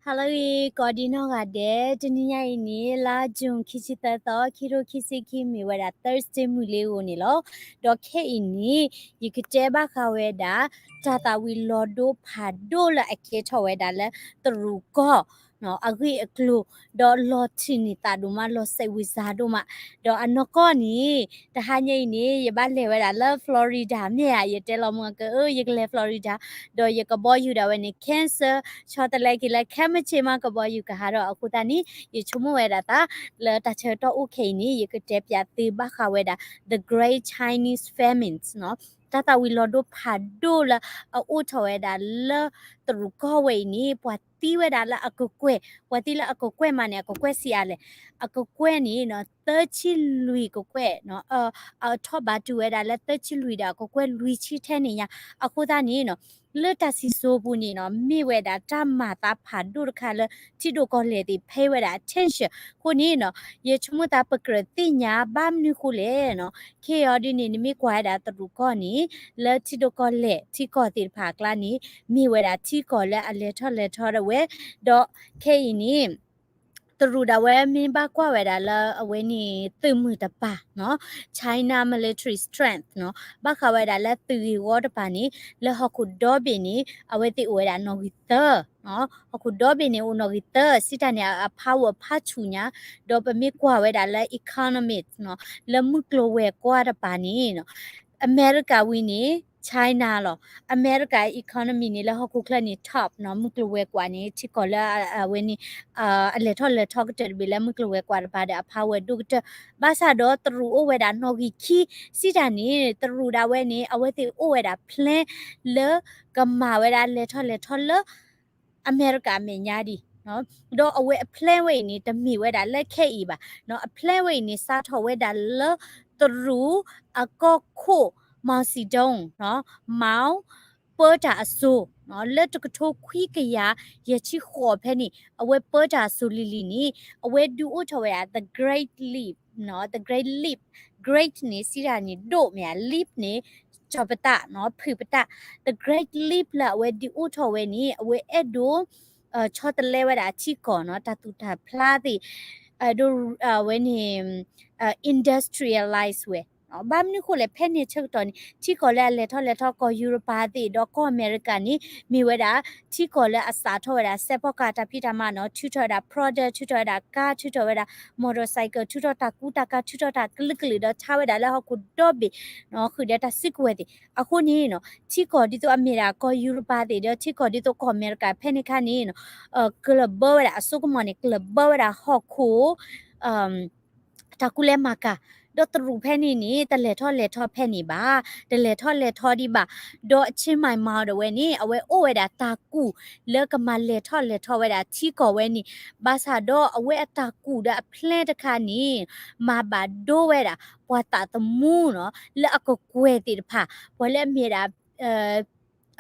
ဟါလၢအဂ့ၤ ကိးဒံနီၢ်ဂၤဒဲး, တနံၤညါအံၤန့ၣ် လါ June ခံဆံသၢသီ ခံထိခံဆံခံ မ့ၢ်ဝဲဒၣ် Thursday မုၢ်လ့ၤဧိၤန့ၣ်လီၤ. ဒီးခဲအံၤန့ၣ် ယကတဲဘၣ်ဃးဝဲဒၣ် တၢ်သးဝံၤလီၤဒိဖးဒိၣ်လၢအကဲထီၣ်ဝဲဒၣ်လၢတရူးကီၢ် အဂ့ၢ်အကျိၤ, ဒီးလီၤထုးန့ၢ်သးဒိၣ်မး လီၤစဲးဝံၤစၤဒိၣ်မး, ဒီးအနီၢ်ကီၢ်န့ၣ် တဟါညါအံၤန့ၣ် ယဘၣ်လဲၤဝဲဒၣ်လၢ Florida မ့ၢ်ဧါ, ယတဲလီၤမုၢ်က အၢ ယကလဲၤ Florida, ဒီးယကဘီယူၤဒၣ်ဝဲန့ၣ် cancer ဆီတလဲက့ၤလၢ ခဲမုၢ်ဆ့ၣ်မး ကဘီယူၤကဟးထီၣ်အဃိသတးန့ၣ် ယဆိကမိၣ်ဝဲဒၣ်သး လၢတၢ်ဆၢကတီၢ်အိၣ်ခဲအံၤန့ၣ် ယကတဲပၠးသုဘၣ်ဃးဝဲဒၣ် the Great Chinese Famines နီၤ, တၢ်သးဝံၤလီၤဒိဖးဒိၣ်လၢအအိၣ်ထီၣ်ဝဲဒၣ်လၢတရူးကီၢ်ဝဲအံၤန့ၣ် ပှၤသံဝဲဒၣ်လၢအကကွဲၢ်, ပှၤသံလၢအကကွဲၢ်မးန့ၣ် အကကွဲၢ်ဆံးအါလဲၣ်, အကကွဲၢ်န့ၣ် သၢဆံလွံၢ်ကကွဲၢ်, အထီၣ်ဘးတုၤဝဲဒၣ်လၢသၢဆံလွံၢ်ဒီး အကကွဲၢ်လွံၢ်ဆံထဲန့ၣ်ညါ, အဃိသတးန့ၣ်နီၤ လၢတၢ်စံၣ်စိၤပူၤန့ၣ်နီၤ မ့ၢ်ဝဲဒၣ်တၢ်မၤသးဖးဒိၣ်တခါလၢ ထံဒိၣ်ကီၢ်လဲၢ်သ့ၣ် pay ဝဲဒၣ် attention အဃိန့ၣ်နီၤ ယဆိကမိၣ်သးပကြၢးသ့ၣ်ညါဘၣ်မနုၤဃိလဲၣ်နီၤ, ခဲအံၤဒ်န့ၣ် နမ့ၢ်ကွၢ်ဝဲဒၣ်တရူးကီၢ်န့ၣ် လၢထံဒိၣ်ကီၢ်လဲၢ်ထံကီၢ်သ့ၣ်တဖၣ်အကျါန့ၣ် မ့ၢ်ဝဲဒၣ်ထံကီၢ်လၢအလဲၤထီၣ်လဲၤထီဒၣ်ဝဲ, ဒီးခဲအံၤန့ၣ် တရူးဒၣ်ဝဲမ့ၢ်ဘၣ်ကွၢ်ဝဲဒၣ်လၢအဝဲန့ၣ်သုးမုၢ်တပၤနီၤ, China military strength နီၤ, ဘၣ်ဃးဝဲဒၣ်လၢသုးဂ့ၢ်ဝီတပၤန့ၣ် လၢဟီၣ်ခိၣ်ဒီဘ့ၣ်န့ၣ် အဝဲသ့ၣ်အိၣ်ဝဲဒၣ်နီၣ်ဂံၢ်သၢ, ဟီၣ်ခိၣ်ဒီဘ့ၣ်န့ၣ် အိၣ်နီၣ်ဂံၢ်သၢ စံးတၢ်န့ၣ် အ power ဖးဆူၣ်ညါ, ဒီးပမ့ၢ်ကွၢ်ဝဲဒၣ်လၢ economic နီၤ, လၢမုၢ်ကျိၤဝဲၤကွာ်တပၤန့ၣ် အမဲရကၤဝံၤန့ၣ် China လီၤ. အမဲရကၤ economy န့ၣ် လၢဟီၣ်ခိၣ်ချၢန့ၣ် top နီၤ, မုၢ်ကျိၤဝဲၤကွာ်န့ၣ် ထံကီၢ်လၢအဝဲန့ၣ် အလဲၤထီၣ်လဲၤထီကတၢၢ်တဘ့ၣ်လၢမုၢ်ကျိၤဝဲၤကွာ်တပၤဒီးအ power ဒိၣ်ကတၢၢ်, ဘၣ်ဆၣ်ဒီးတရူးအိၣ်ဝဲဒၣ်နီၣ်ဂံၢ်ခံ, စံးတၢ်န့ၣ် တရူးဒၣ်ဝဲန့ၣ် အဝဲသ့ၣ်အိၣ်ဝဲဒၣ် plan လၢကမၤဝဲဒၣ်လဲၤထီၣ်လဲၤထီလၢ အမဲရကၤအမဲာ်ညါဒံး, ဒီးအဝဲအ plan ဝဲအံၤန့ၣ် တမ့ၢ်ဝဲဒၣ်လၢခဲအံၤဘၣ်, အ plan ဝဲအံၤန့ၣ် စးထီၣ်ဝဲဒၣ်လၢတရူးအကီၢ်ခိၣ် Mao Zedong နီၤ, Mao ပၢတၢ်အစိၤ လၢတကထိခွံကယၤယဲၢ်ဆံဃိးဖဲန့ၣ် အဝဲပၢတၢ်အစိၤလံၤလံၤန့ၣ် အဝဲဒုးအိၣ်ထီၣ်ဝဲဒၣ် the Great Leap နီၤ, the Great Leap, Great န့ၣ် စံးတၢ်န့ၣ် ဒိၣ်မ့ၢ်ဧါ, Leap န့ၣ် ကၠီၤပတာ်နီၤ, ဖုးပတာ်, the Great Leap လၢအဝဲဒုးအိၣ်ထီၣ်ဝဲန့ၣ် အဝဲအဲၣ်ဒိး ဆီတလဲဝဲဒၣ်အထံကီၢ်နီၤ, တၢ်သူၣ်တၢ်ဖျးသ့ၣ် ဒ်အဝဲန့ၣ် industrialize ဝဲ, ဘၣ်မနုၤဃိလဲၣ် ဖဲန့ၣ်ဆၢကတီၢ်န့ၣ် ထံကီၢ်လၢအလဲၤထီၣ်လဲၤထီကီၢ်ယူရပၤသ့ၣ် ဒီးကီၢ်အမဲရကၤန့ၣ် မ့ၢ်ဝဲဒၣ် ထံကီၢ်လၢအစးထီၣ်ဝဲဒၣ် စဲးဖီကၣ်တၢ်ဖံးတၢ်မၤနီၤ, ထုးထီၣ်ဝဲဒၣ် product, ထုးထီၣ်ဝဲဒၣ် car, ထုးထီၣ်ဝဲဒၣ် motorcycle, ထုးထီၣ်တၢ်ကူတၢ်ကၤ, ထုးထီၣ်တၢ်ကလုာ်ကလုာ် ဒီးဆါဝဲဒၣ်လၢဟီၣ်ခိၣ်ဒီဘ့ၣ် ဃုာ်ဒီးတၢ်စုကဝဲၤသ့ၣ်. အဃိန့ၣ်နီၤ ထံကီၢ်ဒ်သိးအမ့ၢ်ဒၣ်ကီၢ်ယူရပၤသ့ၣ် ဒီးထံကီၢ်ဒ်သိးကီၢ်အမဲရကၤဖဲန့ၣ်ခါန့ၣ်နီၤ ကလၢၢ်ဘၢဝဲဒၣ် အစိကမီၤန့ၣ် ကလၢၢ်ဘၢဝဲဒၣ်ဟီၣ်ခိၣ် တၢ်ကူလဲၤမၤကၤ, ဒီးတရူးဖဲန့ၣ်န့ၣ် တလဲၤထီၣ်လဲၤထီဖဲန့ၣ်ဘၣ်, တလဲၤထီၣ်လဲၤထီဒံးဘၣ်. ဒီး Chairman Mao ဒၣ်ဝဲန့ၣ် အဝဲအိၣ်ဝဲဒၣ်တၢ်ကူၣ်လၢကမၤလဲၤထီၣ်လဲၤထီဝဲဒၣ်ထံကီၢ်ဝဲန့ၣ်, ဘၣ်ဆၣ်ဒီးအဝဲအတၢ်ကူၣ်ဒီးအ plan တခါန့ၣ် မၤဘၣ်ဒိဝဲဒၣ် ပှၤသးသမူနီၤ လၢအကကွဲၢ်သ့ၣ်တဖၣ်, ပှၤလၢအမ့ၢ်ဒၣ်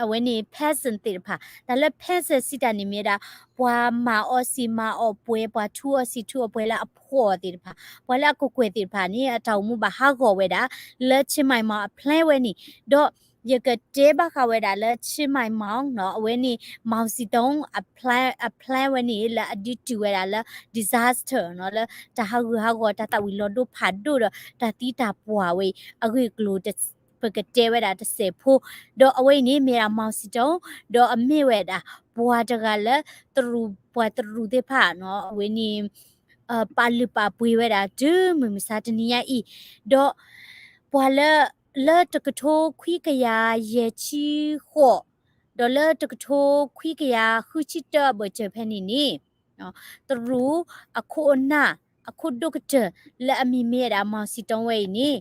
အဝဲန့ၣ် peasant သ့ၣ်တဖၣ်, တၢ်လၢ peasant စံးတၢ်န့ၣ်မ့ၢ်ဒၣ် ပှၤမၤအီၣ်စံာ်မၤအီၣ်ပှဲၤ, ပှၤထူအီၣ်စံာ်ထူအီၣ်ပှဲၤလၢအဖှီၣ်သ့ၣ်တဖၣ်, ပှၤလၢအကကွဲၢ်သ့ၣ်တဖၣ်န့ၣ် အတၢ်အိၣ်မူဘၣ်ဟးဂီၤဝဲဒၣ် လၢ Chairman Mao အ plan ဝဲန့ၣ်, ဒီးယကတဲဘၣ်ဃးဝဲဒၣ်လၢ Chairman Mao နီၤ အဝဲန့ၣ် Mao Zedong အ plan အ plan ဝဲန့ၣ် လၢအဒုးတုၤဝဲဒၣ်လၢ disaster နီၤ လၢတၢ်ဟးဂူာ်ဟးဂီၤ တၢ်သးဝံၤလီၤဒိဖးဒိၣ်ဒီး တၢ်သံတၢ်ပှၢ်ဝဲအံၤ အဂ့ၢ်အကျိၤ ပကတဲဝဲဒၣ်တစဲးဖိ, ဒီးအဝဲအံၤန့ၣ် မ့ၢ်ဒၣ် Mao Zedong ဒီးအမ့ၢ်ဝဲဒၣ် ပှၤတဂၤလၢ တရူး ပှၤတရူးသ့ၣ်တဖၣ်နီၤ အဝဲန့ၣ် ပာ်လုၢ်ပာ်ပှ့ၤဝဲဒၣ်တုၤမုၢ်မဆါတနံၤညါအံၤ, ဒီးပှၤလၢ လၢတကထိခွံကယၤယဲၢ်ဆံဃိး ဒီးလၢတကထိခွံကယၤဃုဆံတၢအဘၢၣ်စၢၤဖဲန့ၣ်န့ၣ် တရူးအခိၣ်အနၢ် အခိၣ်ဒိၣ်ကတၢၢ် လၢအမံၤမ့ၢ်ဝဲဒၣ် Mao Zedong ဝဲအံၤန့ၣ်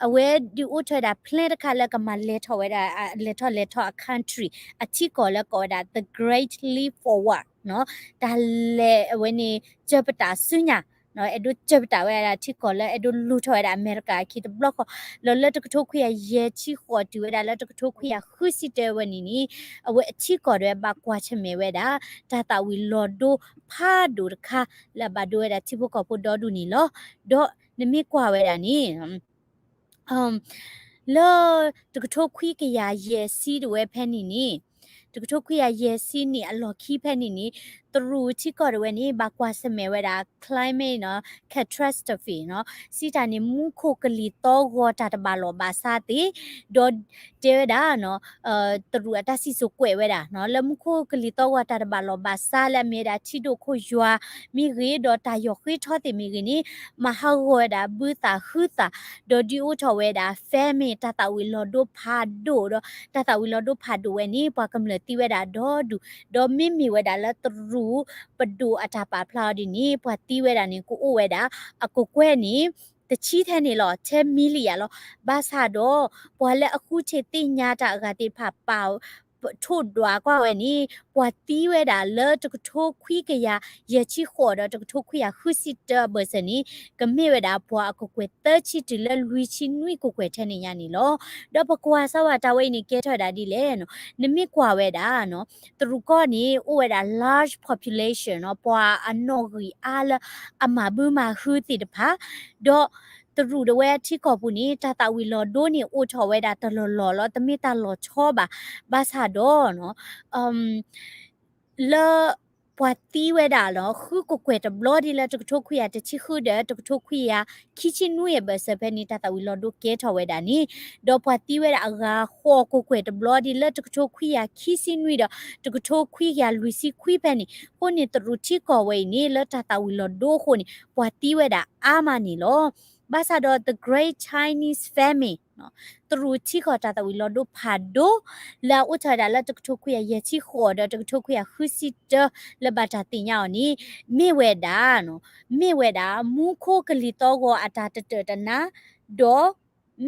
အဝဲဒုးအိၣ်ထီၣ်ဝဲဒၣ် plan တခါလၢကမၤလဲၤထီၣ်ဝဲဒၣ် လဲၤထီၣ်လဲၤထီအ country အထံကီၢ်လၢကိးဝဲဒၣ် the Great Leap Forward နီၤ တၢ်လဲၤအဝဲန့ၣ် ကၢပတာ်ဆူညါ အဲၣ်ဒိးကၢပတာ်ဝဲဒၣ်ထံကီၢ်လၢအဲၣ်ဒိးလူၤထီၣ်ဝဲဒၣ်အမဲရကၤအခံတဘျီဃီ, လီၤလၢတကထိခွံကယၤယဲၢ်ဆံဃိး တုၤဝဲဒၣ်လၢတကထိခွံကယၤဃုဆံတၢဝဲန့ၣ်န့ၣ် အဝဲအထံကီၢ်ဒၣ်ဝဲဘၣ်ကွၢ်ဆၢၣ်မဲာ်ဝဲဒၣ် တၢ်သးဝံၤလီၤဒိဖးဒိၣ်တခါ လၢအဘၣ်ဒိဝဲဒၣ်ထံဖိကီၢ်ဖိဒီဒူၣ်န့ၣ်လီၤ. ဒီးနမ့ၢ်ကွၢ်ဝဲဒၣ်န့ၣ် လၢတကထိခွံကယၤယဲၢ်ဆံတဝဲဖဲန့ၣ်န့ၣ်, တကထိခွံကယၤယဲၢ်ဆံန့ၣ်အလီၢ်ခံဖဲန့ၣ်န့ၣ်, တရူးထံကီၢ်တဝဲန့ၣ် ဘၣ်ကွၢ်ဆၢၣ်မဲာ်ဝဲဒၣ် climate နီၤ catastrophe နီၤ စံးတၢ်န့ၣ် မူခိၣ်ကလံၤသီဂီၤတၢ်တဘၣ်လီၢ်ဘၣ်စးသ့ၣ်, ဒီးတဲဝဲဒၣ်နီၤ တရူးအတၢ်စံၣ်စိၤကွဲးဝဲဒၣ်နီၤ လၢမူခိၣ်ကလံၤသီဂီၤတၢ်တဘၣ်လီၢ်ဘၣ်စးလၢအမ့ၢ်ဝဲဒၣ်ထံဒိၣ်ခိၣ်ယွၤမ့ၢ်ဂ့ၤ ဒီးတၢ်ယီၢ်ဃ့ထီသ့ၣ်မ့ၢ်ဂ့ၤန့ၣ် မၤဟးဂီၤဝဲဒၣ်ဘုသၣ်ဟုသၣ်, ဒီးဒုးအိၣ်ထီၣ်ဝဲဒၣ် famine တၢ်သၣ်ဝံၤလီၤဒိဖးဒိၣ်, ဒီးတၢ်သၣ်ဝံၤလီၤဒိဖးဒိၣ်ဝဲန့ၣ် ပှၤကမျၢၢ်သံဝဲဒၣ်ဒီဒူၣ်, ဒီးမ့မ့ၢ်ဝဲဒၣ်လၢတရူးပဒိၣ်အတၢ်ပာ်ဖျါအီၤဒ်န့ၣ် ပှၤသံဝဲဒၣ်န့ၣ် ကအိၣ်ဝဲဒၣ် အကကွဲၢ်န့ၣ် တဆံထဲန့ၣ်လီၤ ten million လီၤ. ဘၣ်ဆၣ်ဒီး ပှၤလၢအဃုထံၣ်သ့ၣ်ညါတၢ်အဂၤသ့ၣ်တဖၣ်ပာ် ထိၣ်ဒွးကွၢ်ဝဲန့ၣ် ပှၤသံဝဲဒၣ်လၢတကထိခွံကယၤယဲၢ်ဆံဃိးဒီးတကထိခွံကယၤဃုဆံတၢအဘၢၣ်စၢၤန့ၣ် ကမ့ၢ်ဝဲဒၣ်ပှၤအကကွဲၢ်သၢဆံတုၤလၢလွံၢ်ဆံနွံကကွဲၢ်ထဲန့ၣ်ညါန့ၣ်လီၤ. ဒီးပကွၢ်စၢ်ဝဲတၢ်ဝဲအံၤန့ၣ် ကဲထီၣ်ဝဲဒၣ်ဒ်လဲၣ်နီၤ, နမ့ၢ်ကွၢ်ဝဲဒၣ်နီၤ တရူးကီၢ်န့ၣ် အိၣ်ဝဲဒၣ် large population နီၤ ပှၤအနီၣ်ဂံၢ်အါလၢအမၤဘုမၤဟုသ့ၣ်တဖၣ်, ဒီးတရူးတဝဲထံကီၢ်ပူၤန့ၣ် တၢ်သၣ်ဝံၤလီၤဒိန့ၣ် အိၣ်ထီၣ်ဝဲဒၣ်တလီၢ်လီၢ်လီၤ တမ့ၢ်တၢ်လီၤဆီဘၣ်. ဘၣ်ဆၣ်ဒီးနီၤ လၢပှၤသံဝဲဒၣ်လီၤ ဃုကကွဲၢ်တဘျီဒ်လၢတကထိခွံကယၤတဆံဃုဒီး တကထိခွံကယၤခံဆံနွံအဘၢၣ်စၢၤဖဲန့ၣ် တၢ်သၣ်ဝံၤလီၤဒိကဲထီၣ်ဝဲဒၣ်န့ၣ်, ဒီးပှၤသံဝဲဒၣ်အဂၤဃိးကကွဲၢ်တဘျီဒ်လၢတကထိခွံကယၤခံဆံနွံဒီး တကထိခွံကယၤလွံၢ်ဆံခွံဖဲန့ၣ်, အဃိန့ၣ်တရူးထံကီၢ်ဝဲအံၤန့ၣ် လၢတၢ်သၣ်ဝံၤလီၤဒိအဃိန့ၣ် ပှၤသံဝဲဒၣ်အါမးန့ၣ်လီၤ. ဘၣ်ဆၣ်ဒီး the Great Chinese Famine တရူးထံကီၢ်တၢ်သၣ်ဝံၤလီၤဒိဖးဒိၣ် လၢအအိၣ်ထီၣ်ဝဲဒၣ်လၢတကထိခွံကယၤယဲၢ်ဆံဃိးဒီးတကထိခွံကယၤဃုဆံတၢ လၢဘၣ်တၢ်သ့ၣ်ညါအီၤန့ၣ် မ့ၢ်ဝဲဒၣ် မူခိၣ်ကလံၤသီဂီၤအတၢ်တတၢာ်တနါ, ဒီး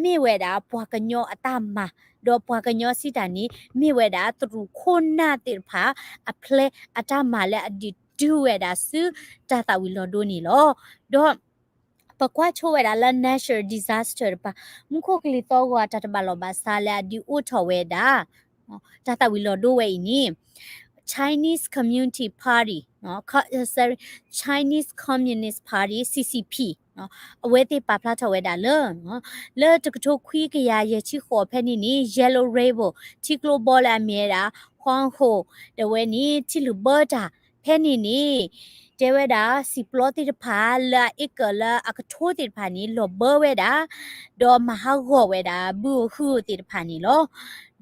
မ့ၢ်ဝဲဒၣ်ပှၤကညီအတၢ်မၤ, ဒီးပှၤကညီစံးတၢ်န့ၣ် မ့ၢ်ဝဲဒၣ်တရူးခိၣ်နၢ်သ့ၣ်တဖၣ် အဖျဲအတၢ်မၤလၢအဒုးတုၤဝဲဒၣ်ဆူတၢ်သၣ်ဝံၤလီၤဒိန့ၣ်လီၤ. ဒီး ပကွၢ်ဆိဝဲဒၣ်လၢ natural disaster တဖၣ်, မူခိၣ်ကလံၤသီဂီၤအတၢ်တဘၣ်လီၢ်ဘၣ်စးလၢအဒုးအိၣ်ထီၣ်ဝဲဒၣ် တၢ်သၣ်ဝံၤလီၤဒိဝဲအံၤန့ၣ် Chinese Community Party, Chinese Communist Party, C C P အဝဲသ့ၣ်ပာ်ဖျါထီၣ်ဝဲဒၣ်လၢ လၢတကထိခွံကယၤယဲၢ်ဆံဃိးဖဲန့ၣ်န့ၣ် Yellow River ထံကျိဘီလၢအမ့ၢ်ဝဲဒၣ် Huanghe တဝဲန့ၣ် ထံလုၢ်ဘၢတၢ်ဖဲန့ၣ်န့ၣ် တဲဝဲဒၣ် စံာ်ပျီသ့ၣ်တဖၣ်လၢအအ့ကၢၢ်လၢအကထိသ့ၣ်တဖၣ်န့ၣ် လီၤဘၢဝဲဒၣ်, ဒီးမၤဟးဂီၤဝဲဒၣ် ဘုဧိၤဟုဧိၤသ့ၣ်တဖၣ်န့ၣ်လီၤ.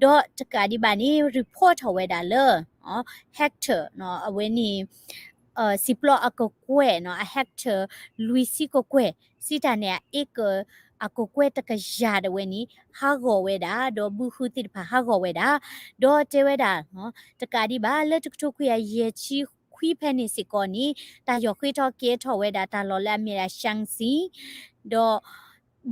ဒီးတကးဒံးဘၣ်န့ၣ် report ထီၣ်ဝဲဒၣ်လၢ hectare အဝဲန့ၣ် စံာ်ပျီအကကွဲၢ်နီၤ အ hectare လွံၢ်ဆံကကွဲၢ် စံးတၢ်န့ၣ် အအ့ကၢၢ်အကကွဲၢ်တကယၤတဝဲန့ၣ် ဟးဂီၤဝဲဒၣ် ဒီးဘုဟုသ့ၣ်တဖၣ်ဟးဂီၤဝဲဒၣ်, ဒီးတဲဝဲဒၣ် တကးဒံးဘၣ် လၢတကထိခွံကယၤယဲၢ်ဆံခွံဖဲန့ၣ်စ့ၢ်ကီးန့ၣ် တၢ်ယီၢ်ဃ့ထီကဲထီၣ်ဝဲဒၣ် တၢ်လီၢ်လၢအမ့ၢ်ဒၣ် Shanxi ဒီး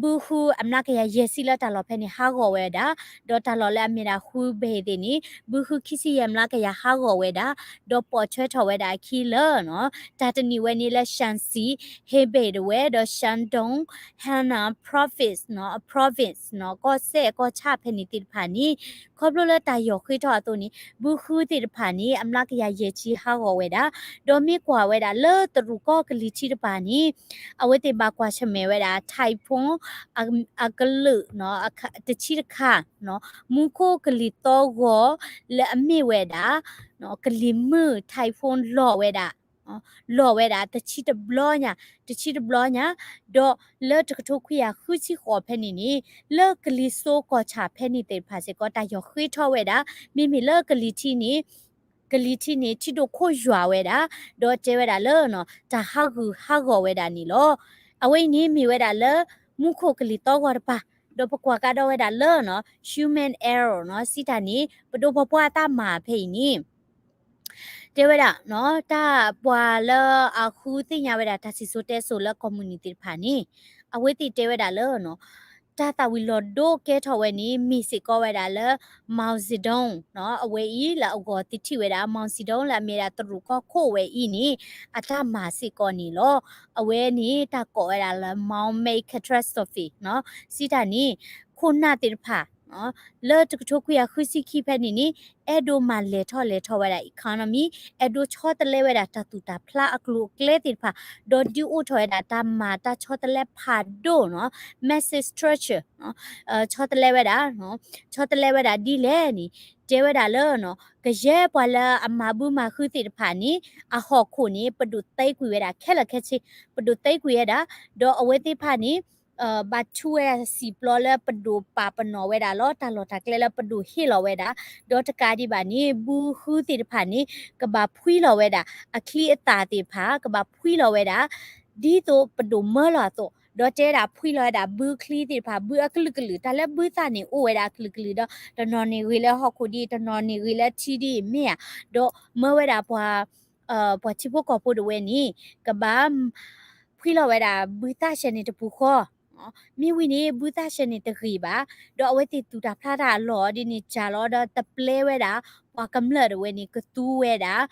ဘုဟုအမျးကယၤယဲၢ်ဆံလၢတၢ်လီၢ်ဖဲန့ၣ်ဟးဂီၤဝဲဒၣ်, ဒီးတၢ်လီၢ်လၢအမ့ၢ်ဒၣ် Hubei သ့ၣ်န့ၣ် ဘုဟုခံဆံယဲၢ်မျးကယၤဟးဂီၤဝဲဒၣ်, ဒီးပိာ်ထွဲထီၣ်ဝဲဒၣ်အခံလၢ တၢ်တနံၤဝဲန့ၣ်လၢ Shanxi, Hebei တဝဲ ဒီး Shandong, Henan province, province ကီၢ်စဲၣ်ကီၢ်ဆၣ်ဖဲန့ၣ်သ့ၣ်တဖၣ်န့ၣ် ခီဖျိလၢတၢ်ယီၢ်ဃ့ထီၣ်အသိးန့ၣ် ဘုဟုသ့ၣ်တဖၣ်န့ၣ် အမျးကယၤယဲၢ်ဆံဟးဂီၤဝဲဒၣ်, ဒီးမ့ၢ်ကွၢ်ဝဲဒၣ်လၢတရူးကီၢ်ကလံၤထံးတဖၣ်န့ၣ် အဝဲသ့ၣ်ဘၣ်ကွၢ်ဆၢၣ်မဲာ်ဝဲဒၣ် typhoon အကလုာ် တဆံတခါ မူခိၣ်ကလံၤသီဂီၤ လၢအမ့ၢ်ဝဲဒၣ် ကလံၤမုၢ် typhoon လီၤဝဲဒၣ် လီၤဝဲဒၣ် တဆံတဘျီညါ တဆံတဘျီညါ, ဒီးလၢတကထိခွံကယၤဃုဆံဃိးဖဲန့ၣ်န့ၣ် လၢကလံၤစိးကီၢ်ဆၣ်ဖဲန့ၣ်သ့ၣ်တဖၣ်စ့ၢ်ကီး တၢ်ယီၢ်ဃ့ထီၣ်ဝဲဒၣ်, မ့မ့ၢ်လၢကလံၤထံးန့ၣ် ကလံၤထံးန့ၣ် ထံဒိၣ်ခိၣ်ယွၤဝဲဒၣ်, ဒီးတဲဝဲဒၣ်လၢ တၢ်ဟးဂူာ်ဟးဂီၤဝဲဒၣ်န့ၣ်လီၤ. အဝဲအံၤန့ၣ်မ့ၢ်ဝဲဒၣ်လၢ မူခိၣ်ကလံၤသီဂီၤတပၤ, ဒီးပကွၢ်ကဒီးဝဲဒၣ်လၢ human error စံးတၢ်န့ၣ် ပဒိၣ်ပပှၢ်အတၢ်မၤဖဲအံၤန့ၣ် တဲဝဲဒၣ် တၢ်ပှၤလၢအဃုသ့ၣ်ညါဝဲဒၣ်တၢ်စံၣ်စိၤတဲစိၤလၢကီၢ်မုၢ်နုာ်သ့ၣ်တဖၣ်န့ၣ် အဝဲသ့ၣ်တဲဝဲဒၣ်လၢ တၢ်သၣ်ဝံၤလီၤဒိကဲထီၣ်ဝဲန့ၣ် မ့ၢ်စ့ၢ်ကီးဝဲဒၣ်လၢ Mao Zedong အဝဲအံၤလၢအဂီၢ်သထံၣ်ဝဲဒၣ် Mao Zedong လၢအမ့ၢ်ဒၣ်တရူးကီၢ်ခိၣ်ဝဲအံၤန့ၣ် အတၢ်မၤစ့ၢ်ကီးန့ၣ်လီၤ. အဝဲန့ၣ်တၢ်ကိးဝဲဒၣ်လၢ Maoming catastrophe စံးတၢ်န့ၣ် ခိၣ်နၢ်သ့ၣ်တဖၣ် လၢတကထိခွံကယၤဃုဆံခံဖဲန့ၣ်န့ၣ် အဲၣ်ဒိးမၤလဲၤထီၣ်လဲၤထီဝဲဒၣ် economy, အဲၣ်ဒိးဆီတလဲဝဲဒၣ်တၢ်သူၣ်တၢ်ဖျါအကျိၤအကျဲသ့ၣ်တဖၣ်, ဒီးဒုးအိၣ်ထီၣ်ဝဲဒၣ်တၢ်မၤတၢ်ဆီတလဲဖးဒိၣ်နီၤ, massive structure ဆီတလဲဝဲဒၣ်, ဆီတလဲဝဲဒၣ်ဒ်လဲၣ်န့ၣ် တဲဝဲဒၣ်လၢ ကယဲၢ်ပှၤလၢအမၤဘုမၤဃုသ့ၣ်တဖၣ်န့ၣ် အဟီၣ်ခိၣ်န့ၣ် ပဒိၣ်သ့ကွံာ်ဝဲဒၣ်ခဲလၢာ်ခဲဆ့, ပဒိၣ်သ့ကွံာ်ဝဲဒၣ်, ဒီးအဝဲသ့ၣ်တဖၣ်န့ၣ် ဘၣ်ထူဝဲဒၣ်စံာ်ပျီလၢပဒိၣ်ပာ်ပနီၣ်ဝဲဒၣ်လီၤ တၢ်လီၢ်တၢ်ကျဲလၢပဒိၣ်ဟ့ၣ်လီၤဝဲဒၣ်, ဒီးတကးဒံးဘၣ်န့ၣ် ဘုဃုသ့ၣ်တဖၣ်န့ၣ် ကဘၣ်ဖှံလီၤဝဲဒၣ် အချံအသၣ်သ့ၣ်တဖၣ် ကဘၣ်ဖှံလီၤဝဲဒၣ် ဒ်သိးပဒိၣ်မၢလီၤအသိး, ဒီးတဲဝဲဒၣ်ဖှံလီၤဝဲဒၣ်ဘုချံသ့ၣ်တဖၣ် ဘုအကလုာ်ကလုာ် တၢ်လၢဘုသၣ်န့ၣ်အိၣ်ဝဲဒၣ်အကလုာ်ကလုာ်ဒီး တနီၤန့ၣ်ဂ့ၤလၢဟီၣ်ခိၣ်ဒ်အံၤ တနီၤန့ၣ်ဂ့ၤလၢထံဒ်အံၤမ့ၢ်ဧါ, ဒီးမၢဝဲဒၣ်ပှၤ ပှၤထံဖိကီၢ်ဖိဒၣ်ဝဲန့ၣ် ကဘၣ် ဖှံလီၤဝဲဒၣ်ဘုသၣ်ဆဲးန့ၣ်တပူၤဃီ, မ့ၢ်ဝံၤန့ၣ် ဘုသၣ်ဆဲးန့ၣ်တဂ့ၤဘၣ်, ဒီးအဝဲသ့ၣ်သူၣ်တၢ်ဖျါတၢ်အလီၢ်ဒ်န့ၣ် စၢ်လီၤဒီးတပျဲဝဲဒၣ် ပှၤကမျၢၢ်ဒၣ်ဝဲန့ၣ် ကသူဝဲဒၣ်